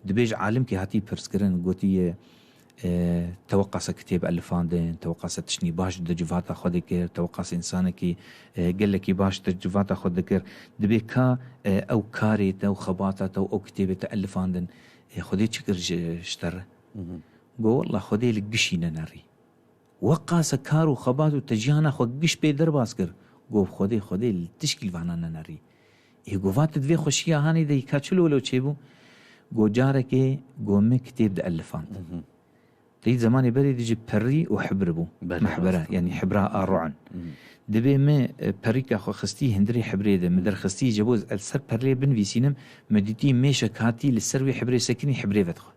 Dibêj alimkî hatî pirskirin, gotiye, e, teweqase kitêb elifandin, teweqase tiştî baş di civata xwe de kir, teweqase însanekî, e, gelekî baş di civata xwe dikir. Dibê ka, e, ew karê te, ew xebata te û ew kitêbê te elifandin, e, Xwedê çi kir ji, ji te re? Go, "Wallah, Xwedê li gişî nenerî." Weqase kar û xebat û te jiyana xwe giş pê derbas kir. Go, "Xwedê, Xwedê li tişkî li vana nenerî." Ê, go, "Va tu di vê xweşiya hanê de yî ka çilo wilo çêbû?" Go, "Carekê, go, min kitêb dielifand." Te yî zemanê berê dî jî perî û hibir bû. Belê, mehbere, rast e. Yanî hibra a ru'un. Dibê min, e, perîka xwe xistî hundirê hibrê de, min derxistî ji bo ez li ser perlê binivîsînim, min dîtî mêşek hatî li ser wê hibrê sekinî hibrê vedixwe.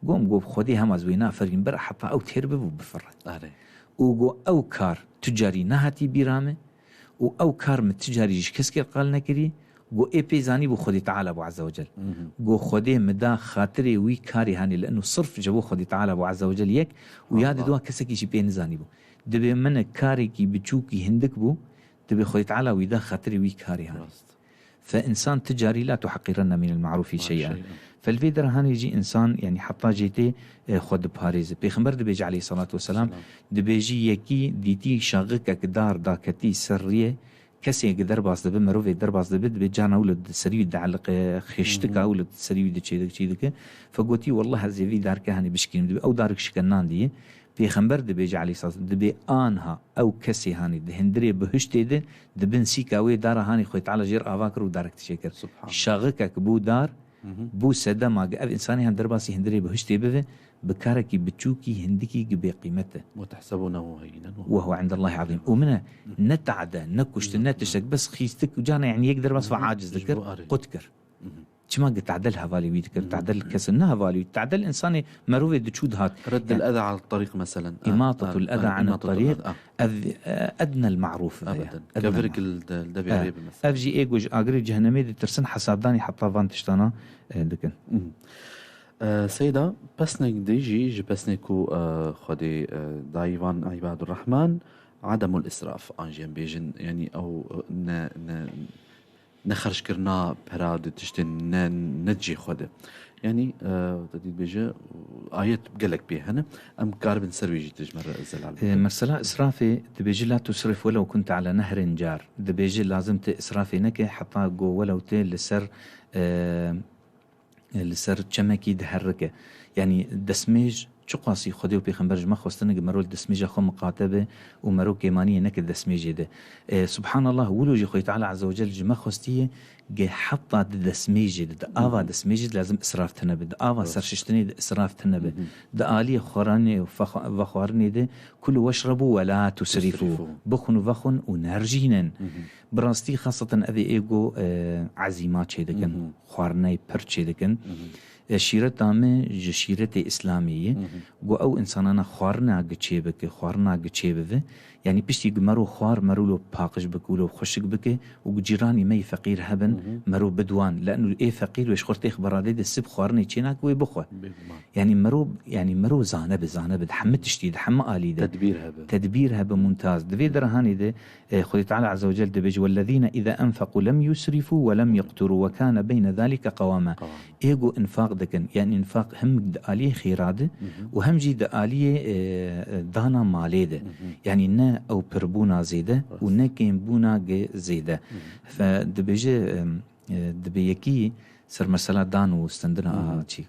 Gom, go, "Xwedê hema ez wê naferînim, bira heta ew têr bibe û bifire." Are. Û go, "Ew kar tu carî nehatî bîra min û ew kar min tu carî ji keskê re qal nekirî." Go, "Ê pê zanîbû Xwedê Teala bû Azze ve Cel." Go, "Xwedê min da xatirê wî karê hanê li eno sirf ji bo Xwedê Teala bû Azze ve Cel yek û ya di dua kesekî jî pê nizanîbû." Dibê min karekî biçûkî hindik bû, dibê Xwedê Teala wî da xatirê wî karê hanê. Rast. Fe însan ti carî la tuheqîrenne mînel marûfî şey'en. Fe li vê derahanê jî însan, yanî heta jê tê, e, xwe diparêze. Pêxember dibêje aleyhissalatu vesselam, dibêjî yekî dîtî şaxikek dar daketî ser riyê, kesê ki derbas dibe, mirovê derbas dibe, dibê carna wilo di serî wî dieliqe, xêştika wilo di serî wî diçê, çî dike. Fe gotî, "Wallah ez ê vî darke hanê bişkînim." Dibê ew darik şikenandî. Pêxember dibêje aleyhisselam, dibê anha ew kesê hanê di hindirê bihiştê de, di bin sîka wê dara hanê Xwedê Teala jêr ava kir û darek tişê kir. Subhanallah. Şaxikek bû dar, bû sedema ge ev însanê han derbasî hindirê bihiştê bive, bi karekî biçûkî hindikî gi bê qîmet e. وتحسبونه هينا وهو Ve huve indallahî azîm. Û min e ne tade, ne kuştin, ne tiştek, bes xîstik û carna, yanî yek derbas ve aciz dikir, qut kir. Çima ki tadel hevalê wî dikir, tadel kesin ne hevalê wî, tadel insanê merovê diçû dihat. رد الأذى عن الطريق مثلًا. إماطة الأذى عن الطريق. Ev, e, ednel marûf. Ebeden. Kevirek li de-, li devê rê bi mesela. Ev jî ê ku ji agirê cehennemê ditirsin, hesabdanî heta van tiştana, e, dikin. E, Seyda, pesnek dî jî ji pesnek ku, e, Xwedê, e, dayî van îbadur Rehman, ademul israf, an jî em bêjin, yanî ew, e, ne, ne, nexerckirina pera di tiştên ne, ne cihê xwe de. Yanî, e, te dî dibêje, ayet gelek pê hene. Em karibin ser wê jî tu ji me re zelal E, bikin. Mesela israfê dibêje, "La tusrif welew kunte ala nehrin car." Dibêje, lazim te israfê neke, heta go welew te li ser, e, li ser çemekî diherike. Yanî destmêj çiqasî Xwedê û Pêxember ji me xwestine, ge mero li destmêja xwe miqate be û mero kêmaniyê neke destmêjê de. E, Subhanallah, wilo jî Xwedê Teala Azze ve Celle ji me xwestiye, ge heta di destmêjê de, di ava Hı hı. destmêjê de lazim israf tine be, di ava Rast. serşiştinê de israf tine be, Hı hı. di aliyê xwarinê û fexwa-, vexwarinê de, "Kulu weşrebu ve la tusrifu." Tusrifu. Bixwin û vexwin û nerjînin. Hı hı. Bi rastî xaseten ev ê êgo, e, ezîma çêdikin, Hı hı. xwarinayê pir çêdikin. Hı hı. E, şîreta me ji şîretê Îslamê ye. Hı hı. Go ew insanana xwarina giçê bike, xwarina giçê bive. Yanî piştî gi mero xwar, mero lo paqij bike û lo xweşik bike û gi cîranî me yê feqîr hebin, Hı hı. mero bidwan. Le'nû ê feqîr wê ji xwe têx beradê de sib xwarinê çênake wê bixwe. Bêguman. Yanî mero, yanî mero zane be, zane be, di hemî tiştî, di hemî alî de. Tedbîr hebe. Tedbîr hebe, mumtaz. Di vê derehanê de, e, Xwedê Teala Azze ve Celle dibêje, "Wellezîne îze enfeqû lem yusrifû ve lem yeqturû ve kâne beyne zalike qewama." Qewama. Ê go infaq dikin, yanî infaq hem di aliyê xêra de Hı hı. û hem jî di aliyê, e, e, dana malê de. Hı hı. Yanî ne ew pirbûna zêde û Rast. ne kêmbûna ge zêde. Hı hı. Fe dibêje, em, e, dibê yekî ser mesela dan û stendina Hı hı. a çî.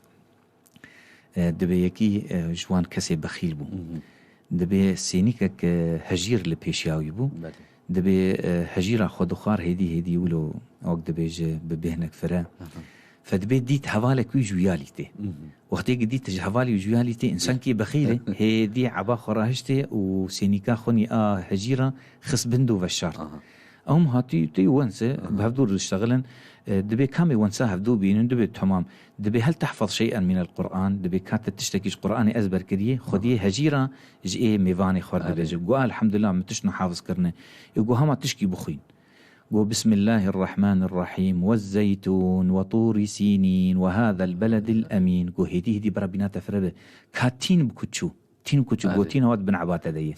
E, dibê yekî, e, ji wan kesê bexîl bû. Hı hı. Dibê sênîkek, e, hejîr li pêşiya wî bû. Belê. Dibê, e, hejîra xwe dixwar hêdî hêdî wilo wek dibêje bi bêhnek fire. Aha. Fe dibê dît hevalek wî ji wî alî tê. Hı hı. Wextê ki dît ji hevalî ji wî alî tê, însankî bexîl e, hêdî eba xwe rahiştê û sênîka xwe nî a hejîra xist bin do veşart. Aha. Ew hatî tê wense, Aha. bi hevdû diştexilin, e, dibê kamê wensa hevdû bînin, dibê temam. Dibê hel tehfaz şey'en minel Qur'an, dibê ka te tiştekî ji Qur'anê ezber kiriye, xwediyê hejîra ji ê mêvanê xwe Erê. dibêje. Got, "Elhamdulillah, min tişt nihafiz kirine." Ê got, "Hema tişkî bixwîn." Got, "Bismillahirrahmanirrahim, wezzeytûn, we tûrî sînîn, we hâzel beledil emîn." Got, "Hêdî hêdî bira bîna te fire be. Ka tîn bi ku çû." Tîn ku çi Erê. gotîna wat bin ebate de ye.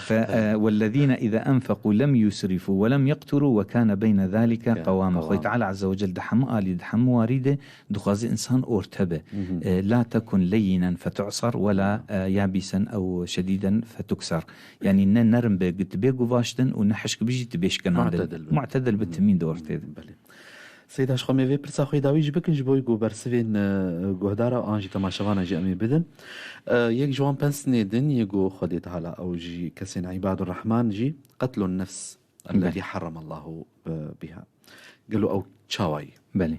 Fe, e, wellezîne îze enfeqû lem yusrifû ve lem yeqturû ve kâne beyne zalike Kâne qewama. qewama. Xwedê Teala Azze ve Celle di hemû alî, di hemû warî de dixwaze însan orte be. Hı hı. E, la tekun leyinen fetu'sar ve la, e, yabisen ew şedîden fetuksar. Yanî ne nerm be, tu bê guvaştin û ne hişk bijî tu bê şkenandin. Mu'tedil be. Mu'tedil be, Hı hı. timîn de ortê de. Belê. Seyda, ji xwe me vê pirsa xwe dawî jî bikin, ji bo ku bersivên, e, guhdara an jî temaşevana jî em ê bidin. E, yek ji wan pensnê din yê ku Xwedê Teala ew jî kesên îbadur Rehman jî, qetlun nefs Belê. elleti harramallahu, e, biha. Gelo ew çawa ye? Belê.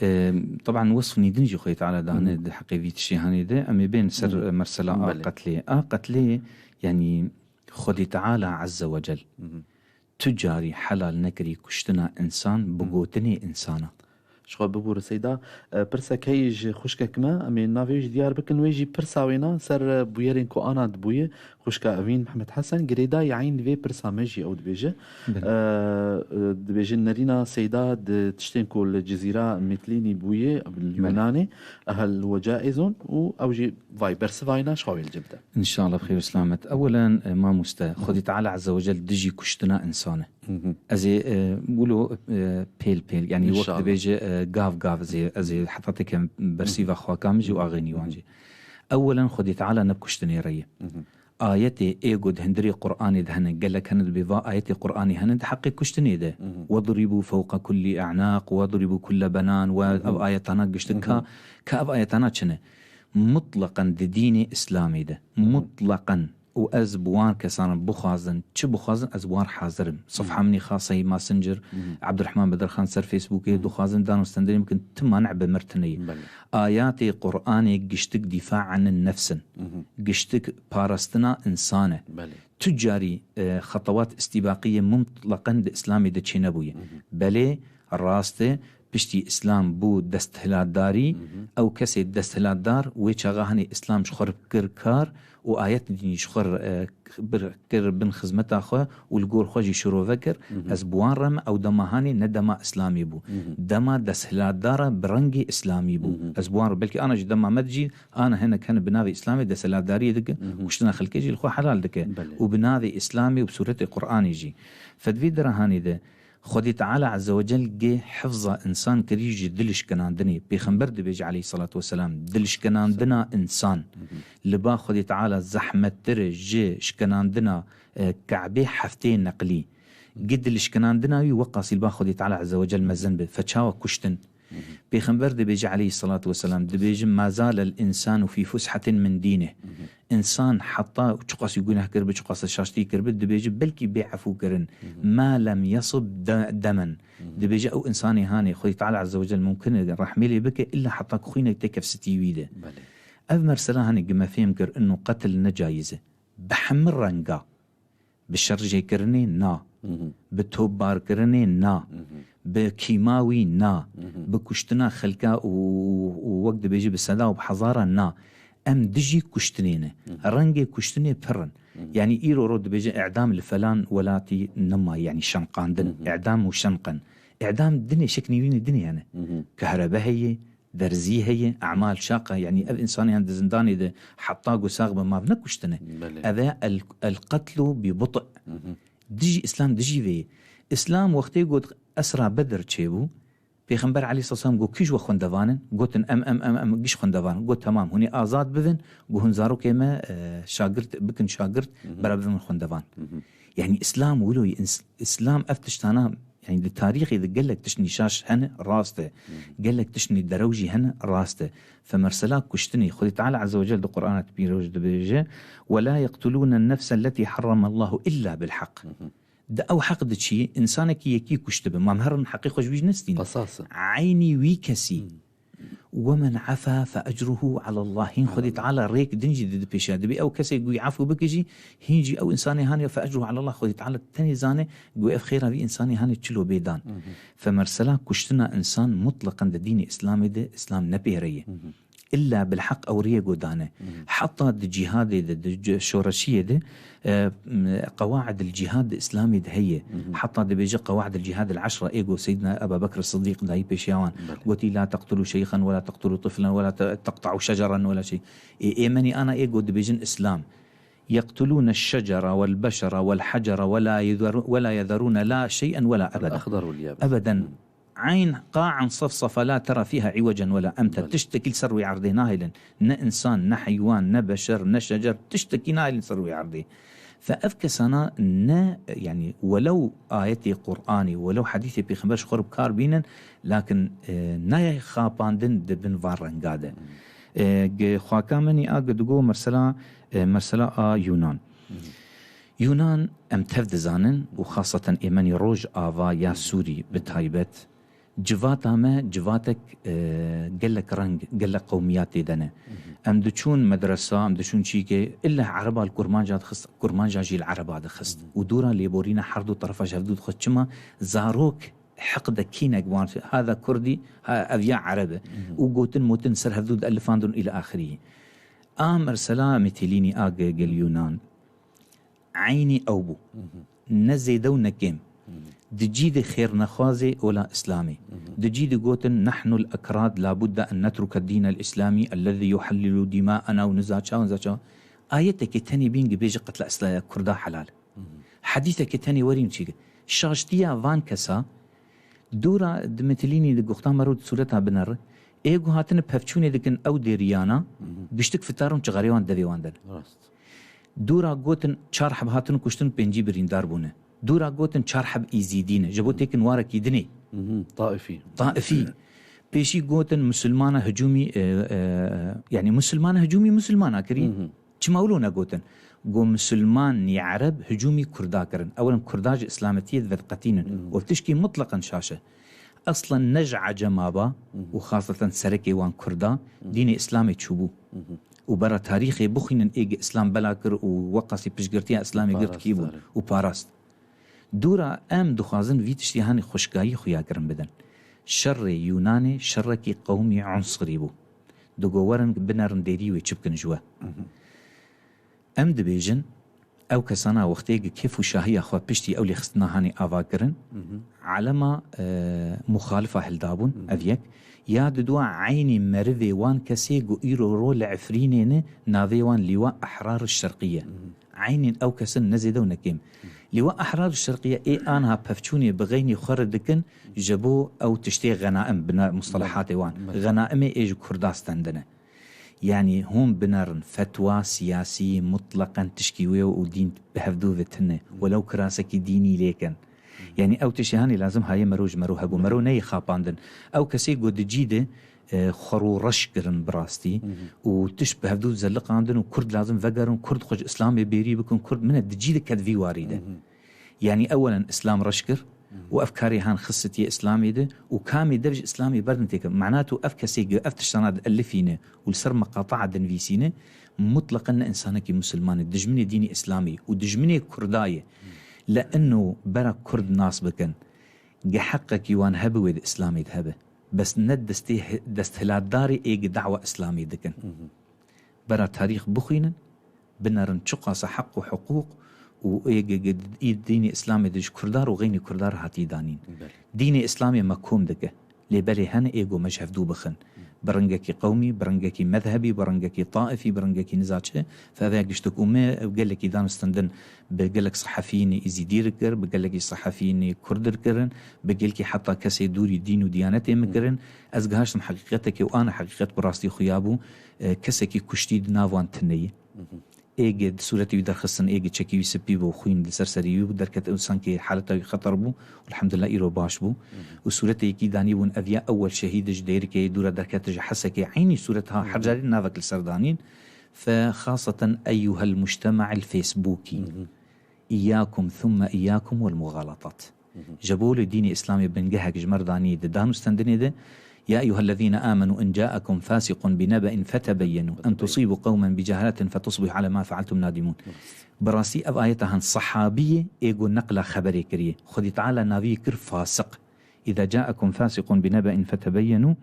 E, teban wesfnî din jî Xwedê Teala dane Hı hı. di heqê vî tiştê hanê de. Em ê bên ser, Hı hı. e, mersela a Belê. qetlê. A qetlê, yanî Xwedê Teala Azze ve Cel. Hı hı. Tu carî helal nekirî kuştina însan bi Hı. gotinê însana. Ji xwe bibûre Seyda, e, pirsek heye ji xwişkek me, em ê navê wî jî diyar bikin, wê jî pirsa wêna ser, e, bûyerên ku ana dibûye, xwişka Evîn Mihemed Hesen, girêdayî eyn vê pirsa me jî ew dibêje. Belê. E, e, dibêje nerîna Seyda di tiştên ku li Cizîra Mêtlînî bûye, li Belê. Yunanê, ehel we caizûn û ew jî vay bersiva wêna ji xwe wê li cem bide. Înşallah bi xêr û selamet. Ewelen, e, mamoste, Xwedî Teala Azze ve Cel dijî kuştina însan e. Hı hı. Ez ê, e, wilo, e, pêl pêl, yanî wek Înşallah. dibêje, e, gav gav ez ê, ez ê heta têkem bersîva xwaka min jî û axê nîwan jî. Ewelen Xwedî Teala ne bi kuştinê re ye. Hı hı. Ayetê ê ku di hundirê Qur'anê de hene, gelek hene dibê va ayetê Qur'anê hene di heqê kuştinê de. Hı hı. "Wedribû fewqa kullî e'naq, wedribû kulle benan" we Hı hı. ev ayetana giştin Hı hı. ka, ka ev ayetana çi ne? Mutleqen di dînê Îslamê de. Hı hı. Mutleqen. Û ez bi wan kesan re bixwazin, çi bixwazin, ez wan hazir im. Sifha Hı hı. min î xaseyî Messenger, Hı hı. Abdurrahman Bedirxan ser Facebookê, Hı hı. dixwazin dan û stenderê bikin, tu mane bi mir tune ye. Belê. Ayatê Qur'anê giştik dîfa anin nefs in. Hı hı. Giştik parastina însan e. Belê. Tu carî, e, xetewat îstîbaqî yê mutleqen di Îslamê de çênebûye. Hı hı. Belê, rast e, Piştî Îslam bû desthilatdarî, ew kesê desthilatdar wê çaxa hanê Îslam ji xwe re kir kar û ayet dînî ji xwe re, e, bir kir bin xizmeta xwe û li gor xwe jî şirove kir. Ez bi wan re me, ew dema hanê ne dema Îslamî bû. Dema desthilatdara bi rengê Îslamî bû. Ez bi wan re, belkî ana ji dema me de jî ana hinek hene bi navê Îslamê desthilatdariyê dike, kuştina xelkê jî li xwe helal dike. Belê. Û bi navê Îslamê û bi sûretê Qur'anê jî. Fedvî dira hanê de Xwedê Teala Azze ve Cel gê hifza insan kirî ji dilişkinandinê. Pêxember dibêje aleyhissalatu vesselam, dilişkinandina insan li ba Xwedê Teala zehmettir e ji şikinandina, e, Ke'bê heftê neqlî. Gi dilişkinandina wî weqasî li ba Xwedê Teala Azze ve Cel mezin bi. Feçawa kuştin. Pêxember dibêje aleyhissalatu vesselam, dibêje, "Ma zalel insanu fî fushatin min dînî." Însan heta çiqasî guneh kiribi, çiqasî şaştî kiribi, dibêje belkî bê efû kirin. Ma lem yasib de-, demen. Dibêje ew însanê hanê Xwedê Teala Azze ve Cel mumkin e rehmê lê bike, illa heta ku xwînek tê kefsitî wî de. Belê. Ev mersela hanê gi me fêm kir, ino qetil ne cayîz e. Bi hemî renga. Bi şerjêkirinê na. Bi topbarkirinê na. Bi kîmawî na. Bi kuştina xelka û, û wek dibêje bi seda û bi hezara na. Em dijî kuştinê ne. Rengê kuştinê pir in. Yanî îro ro dibêje îdam li felan welatî nema, yanî şenqandin. Îdam û şenqin. Îdam dinê şek nîvînê dinê hene. Kehrebe heye, derzî heye, emal şaqa, yanî ev însanê yan di zindanê de heta ku sax be mav nekuştine. Belê. Ev e el, el qetlu bi but'u. Dijî Îslam, dijî vê ye. Îslam wextê got esra Bedir çêbû, Pêxember aleyhisselam got, "Kî ji we xwendevan in?" Gotin, "Em, em, em, em giş xwendevan in." Got, "Temam, hûn ê azad bibin, got hûn zarokê me, e, şagirt bikin şagirt, bera bibin xwendevan." Yanî Îslam wilo ye, ins-, Îslam ev tiştana, yanî di tarîxê de gelek tişt nîşaş hene, rast e. Gelek tişt nî derew jî hene, rast e. Fe mersela kuştinê, Xwedê Teala Azze ve Cel di Qur'ana pîroz dibêje, "Ve la yeqtulûne nefse letî harramallahu illa bil haq." Di ew heq diçî, însanekî yekî kuştibe. Ma em herin heqê xwe ji wî jî nestînin. Qisas e. Eynî wî kesî. "Ve men afa fe ecruhu alallah." Hîn Xwedê Teala rêk din jî didi pêşiya. Dibê ew kesê ku wî efû bike jî, hîn jî ew însanê hanê fe ecruhu alallah. Xwedê Teala tenê zane ku ev xêra vî însanê hanê çilo bê dan. Fe mersela kuştina însan mutleqen di dînê Îslamê de Îslam nepêre ye. Îlla bil heq ew riyê ku dane. Heta di cîhadê de, di c-, şoreşiyê de, e, m-, qewaid il cîhad di Îslamê de heye. Heta dibêje qewaid il cîhad il eşra ê ku Seyyidina Ebu Bekr Sidîq dayî pêşiya wan. Belê. Gotî, "La teqtulû şeyxen, we la teqtulû tiflen, we la te-, teqta'û şeceran, we la şey." Ê, êmenî ana ê ku dibêjin Îslam. "Yeqtulûne şecera wel beşera wel hecera we la yedherû-, we la yedherûne la şey'en we la ebeda." El-axdar wel yabis. Ebeden. Eyn qa'an sefsefa la tera fîha iwecen wela emta. Belê. Tiştekî li ser wî erdê nahêlin. Ne însan, ne heywan, ne beşer, ne şecer, tiştekî nahêlin ser wî erdê. Fe ev kesana ne, yanî welew ayetê Qur'anê, welew hedîsê Pêxember ji xwe re bi kar bînin, lakin, e, nayê xapandin di bin van renga de. E, gi xwaka min î a gi digo mersela, e, mersela a Yunan. Yunan em tev dizanin û xaseten êmenî Rojava ya Sûrî bi taybet, civata me civatek, e, gelek reng, gelek qewmiyat tê de ne. Em diçûn medresa, em diçûn çîkê, illa ereba li kurmanca dixist, kurmanca jî li ereba dixist. Û dûra lêborîna her du terefa ji hevdû dixist. Çima? Zarok heq de kînek wan, hada kurdî, ha, ev ya ereb e. Û gotin motin ser hevdû dielifandin ila axirî. A mersela Mitîlînî a ge-, gel Yunan. Eynî ew bû. Ne zêde û ne kêm. Di cî de xêrnexwazê ola Îslamê. Di cî de gotin, "Nehnul ekrad, la budda en netruke dînel îslamî, ellezî yuhellilu dîmaena û niza çawa, niza çawa." Ayetekê tenê bîn dibêje qetla Îsla-, Kurda helal. Hedîsekê tenê werîn çî. Şaştiya van kesa, dûra di Mitîlînî di guxta me rû di sûreta bineri, ê ku hatine pevçûnê dikin ew dêriyana, giştik fitarûn çixarê wan devê wan de ne. Rast. Dûra gotin çar heb hatin kuştin, pêncî birîndar bûne. Dûra gotin çar heb îzîdî ne. Ji bo têkin warekî dinê. Mhm, Taifî. Taifî. Pêşî gotin misilmana hicûmî, e, e, yanî misilmana hicûmî misilmana kirî. Mhm. Çima wilo negotin? Got misilman nî ereb hicûmî kurda kirin. Ewlen kurda ji îslametiyê diveqetînin. Mhm. Û tişkî mutleqen şaş e. Eslen ne ji ecema ba û xaseten serekê wan kurda dînê îslamê çûbû. Û bera tarîxê bixwînin ê ge îslam bela kir û weqasî piştgirtiya îslamê girtkî bû û parast. Dûra em dixwazin vî tiştî hanê xweşikayî xuya kirin bidin. Şerê Yûnanê şerekî qewmî unsirî bû. Digo werin binerin dêrî wê çi bikin ji we. Em dibêjin, ew kesana wextê gi kêf û şahiya xwe piştî ew lêxistina hanê ava kirin, elema, e, muxalifa hildabûn, ev yek. Ya didua eynî merivê wan kesê ku îro ro li Efrînê ne, navê wan Lîwa Ehrar Şerqî ye. Eynîn ew kesin ne zêde û ne kêm. Lîwa Ehrar Şerqî ye, ê anha pevçûnê bi xeynî xwe re dikin, ji bo ew tiştê xenaim, bi na-, mustelehatê wan. Belê. Xenaimê ê ji Kurda stendine. Yanî hûn binerin fetwa siyasî mutleqen tişkî wê û dîn bi hevdû ve tune. Welew kirasekî dînî lê kin. Yanî ew tiştê hanê lazim haye mero ji mero hebû. Mero neyê xapandin. Ew kesê ku di cî de, e, xwe rû reş kirin bi rastî û tişt bi hevdû zeliqandin û Kurd lazim vegerin, Kurd xwe ji Îslamê bêrî bikin, Kurd min e di cî de ket vî warî de. Yanî ewelen Îslam reş kir û ev karê han xistitiye Îslamê de û kamê dev ji Îslamê berdin têkir. Mena tu ev kesê gi ev tiştana dielifîne û li ser meqataa dinivîsîne, mutleqen ne însanekî musulman e, dijminê dînê Îslamê û dijminê Kurda ye. Le ino bera Kurd nas bikin, gi heqekî wan hebe wê di Îslamê de hebe. Bes ne destê hi-, desthilatdarê ê gi dawa Îslamê dikin. Bera tarîx bixwînin, binerin çiqasa heq û hiqûq û ê gi-, gi-, î dînê Îslamê de ji Kurdar û xeynî Kurdar hatî danîn. Belê. Dînê Îslamê me kom dike. Lê belê hene ê go me ji hevdû bixin. Bi rengekî qewmî, bi rengekî mezhebî, bi rengekî taifî, bi rengekî niza çi, fe ev ya giştik û me ev gelekî dan stendin bi gelek sehefiyên Îzîdî re kir, bi gelekî sehefiyên Kurd re kirin, bi gelkî heta kesê dûrî dîn û diyanetê min kirin. Ez gihaştim heqîqetekê û ana heqîqet bi rastî xuya bû. E, kesekî kuştî di nav wan tune ye. Êgê di sûretê wî derxistin, êgê çekî wî spî bû, xwîn li ser serî wî bû, derket û sankê haleta wî xeter bû. Elhamdulillah îro baş bû. Û sûretê yekî danî bûn, ev ya ewel şehîd ji Dêrikê dûra derket ji Hesekê. Eynî sûret ha her carî navek li ser danîn. Fe xaseten eyyuhel mujtemail Facebookî. İyyakum thumme iyyakum vel mughalatat. Ji bo li dînê Îslamê bingehek ji me re danî di dan û stendinê de, "Ya eyyuhellezîne âmenû in câekum fâsiqun binebe'in fetebeyyenu en tusîbû qewmen bi cehaletin fetusbîhû alâ mâ fealtum nadîmûn." Bi rastî ev ayeta han sehabiyê ê ku neqla xeberê kiriye. Xwedî Teala navî kir fasiq. "Îza câekum fâsiqun binebe'in fetebeyyenu."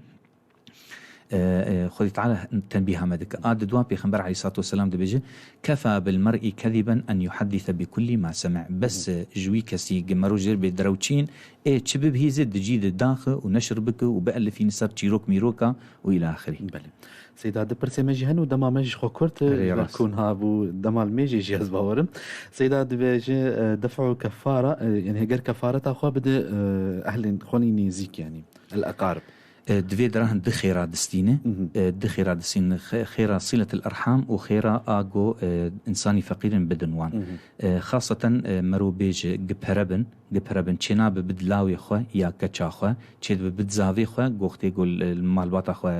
E, e, Xwedî Teala tenbîha me dike. A di dua Pêxember aleyhissalatu vesselam dibêje, "Kefa bil mer'i keziben en yuhaddise bi kulli ma seme." Bes, e, ji wî kesî gi mero jêr bê derewçîn, ê çi bibihîze, di cî de daxe û neşir bike û bielifîne ser çîrok mîroka û îlâ axirî. Belê. Seyda, di pirsê me jî hene û dema me jî xwe kurt, e, Erê ji ber rast. Ku niha bû dema li mêjê jî ez bawerim. Seyda dibêje, e, def'u kefara, e, yani heger kefareta xwe bide, e, ehlên xwe nî nêzîk yani. El-eqarib. E, divê dirahin di xêra distîne. E, di xêra distîne. Xe-, xêra siletil erham û xêra a go, e, insanî feqîrin bidin wan. E, xaseten, e, mero bêje gi pere bin, gi pere bin çêna bi bid lawê xwe ya keça xwe, çê bi bid zavê xwe, goxtê go li, li malbata xwe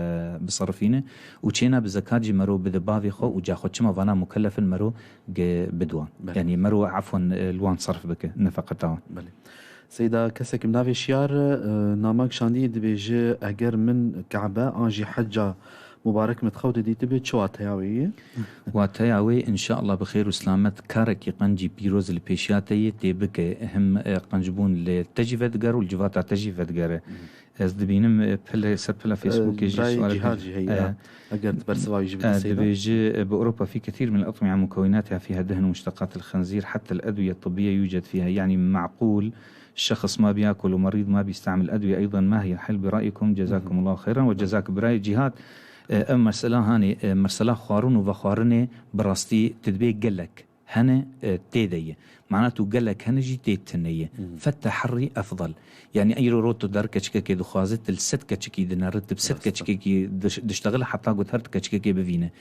bisarifîne û çêna bi zekat jî mero bide bavê xwe û ca xwe çima vana mukellefin mero gi bidwan. Belê. Yani mero efwen, e, li wan sarf bike, nefeqeta wan. Belê. Seyda, kesek bi navê Şiyar, e, nama kişandiyê dibêje, eger min Kabe an jî hecca mubarek min di xew de dîtibe, çi wateya wê ye? Wateya wê, înşeallah bi xêr û silamet, karekî qencî pîroz li pêşiya te yê tê bike, him, e, qencbûn li te jî vedigere û li civata te jî vedigere. Ez dibînim, e, pile, ser pila Facebookê jî Birayê sual Cîhad jî heye, e, eger tu bersiva wî jî e, bidî Seyda. Dibêje, e, "بأوروبا في كثير من الأطعمة مكوناتها فيها دهن ومشتقات الخنزير، حتى الأدوية الطبية يوجد فيها، يعني معقول شخص ما بياكل ومريض ما بيستعمل أدوية أيضًا، ما هي الحل برأيكم؟ جزاكم الله خيرًا." وجزاك برای Cîhad. E, ev mesela hanê, e, mesela xwarin û vexwarinê bi rastî tu dibê gelek hene, e, tê de ye. Mana tu gelek hene jî tê tune ye. Fe teherrî efdal. Yani îro rot tu der keçikekê dixwaze, tu li sed keçikî dinere, tu bi sed Rast. keçikekî diş-, diştexile heta got her tu keçikekê bivîne.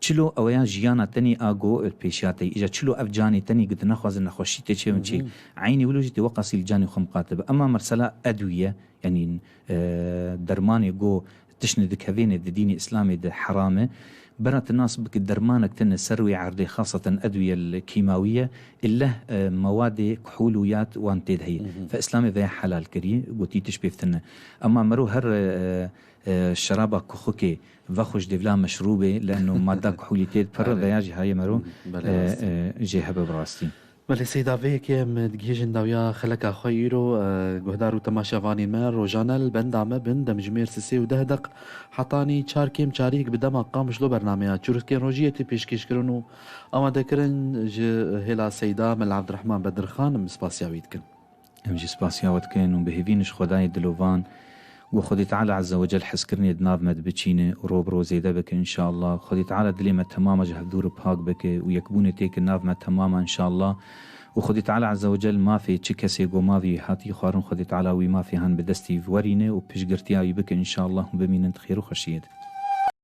Çilo ew ya jiyana tenî a go pêşiya te. Îja çilo ev canê tenî got nexwaze nexweşî tê çêbin çê. Eynî wilo jî tê weqasî li canê xwe miqate be. Ema mersela edwiye, yani, e, dermanê go tiştine dikevêne di dînê Îslamê de heram e. Bera tu nas bike dermanek tune ser wê erdê, xaseten edwiye kîmawiye, illeh, e, mewadê kuhûl û yad wan tê de heye. Fe Îslamê veya helal kiriye, gotî tiş pêv tune. Ema mero her, e, e, şeraba kuxukê vexwe ji dêvla meşrûbê, leno madda kuhûlî tê dipere, Belê. veya jî haye mero, Belê, e, rast. e, jê hebe bi rastî. Belê Seyda, vê yekê em digihîjin dawiya xeleka xwe îro, e, guhdar û temaşevanên me, rojane li benda me bin, demjimêr sisê û deh deq, hetanî çar kêm çariyek bi dema Qamişlo bernameya Çirûskên Rojiyê tê pêşkêşkirin û amadekirin ji hêla Seyda Mela Evdirehman Bedirxan, em spasiya wî dikin. Em jî spasiya we dikin û bi hêvî ji Xwedayê dilovan, ku Xwedê Teala Azze ve Cel hezkirinê di nav me de biçîne û ro bi ro zêde bike înşallah. Xwedê Teala dilê me temama ji hevdû re pak bike û yekbûnê têke nav me temama înşallah. Û Xwedê Teala Azze ve Cel mafê çi kesê ku mavî hatî xwarin, Xwedê Teala wî mafê han bi destî werîne û piştgirtiya wî bike înşallah û bimînin di xêr û xweşiyê de.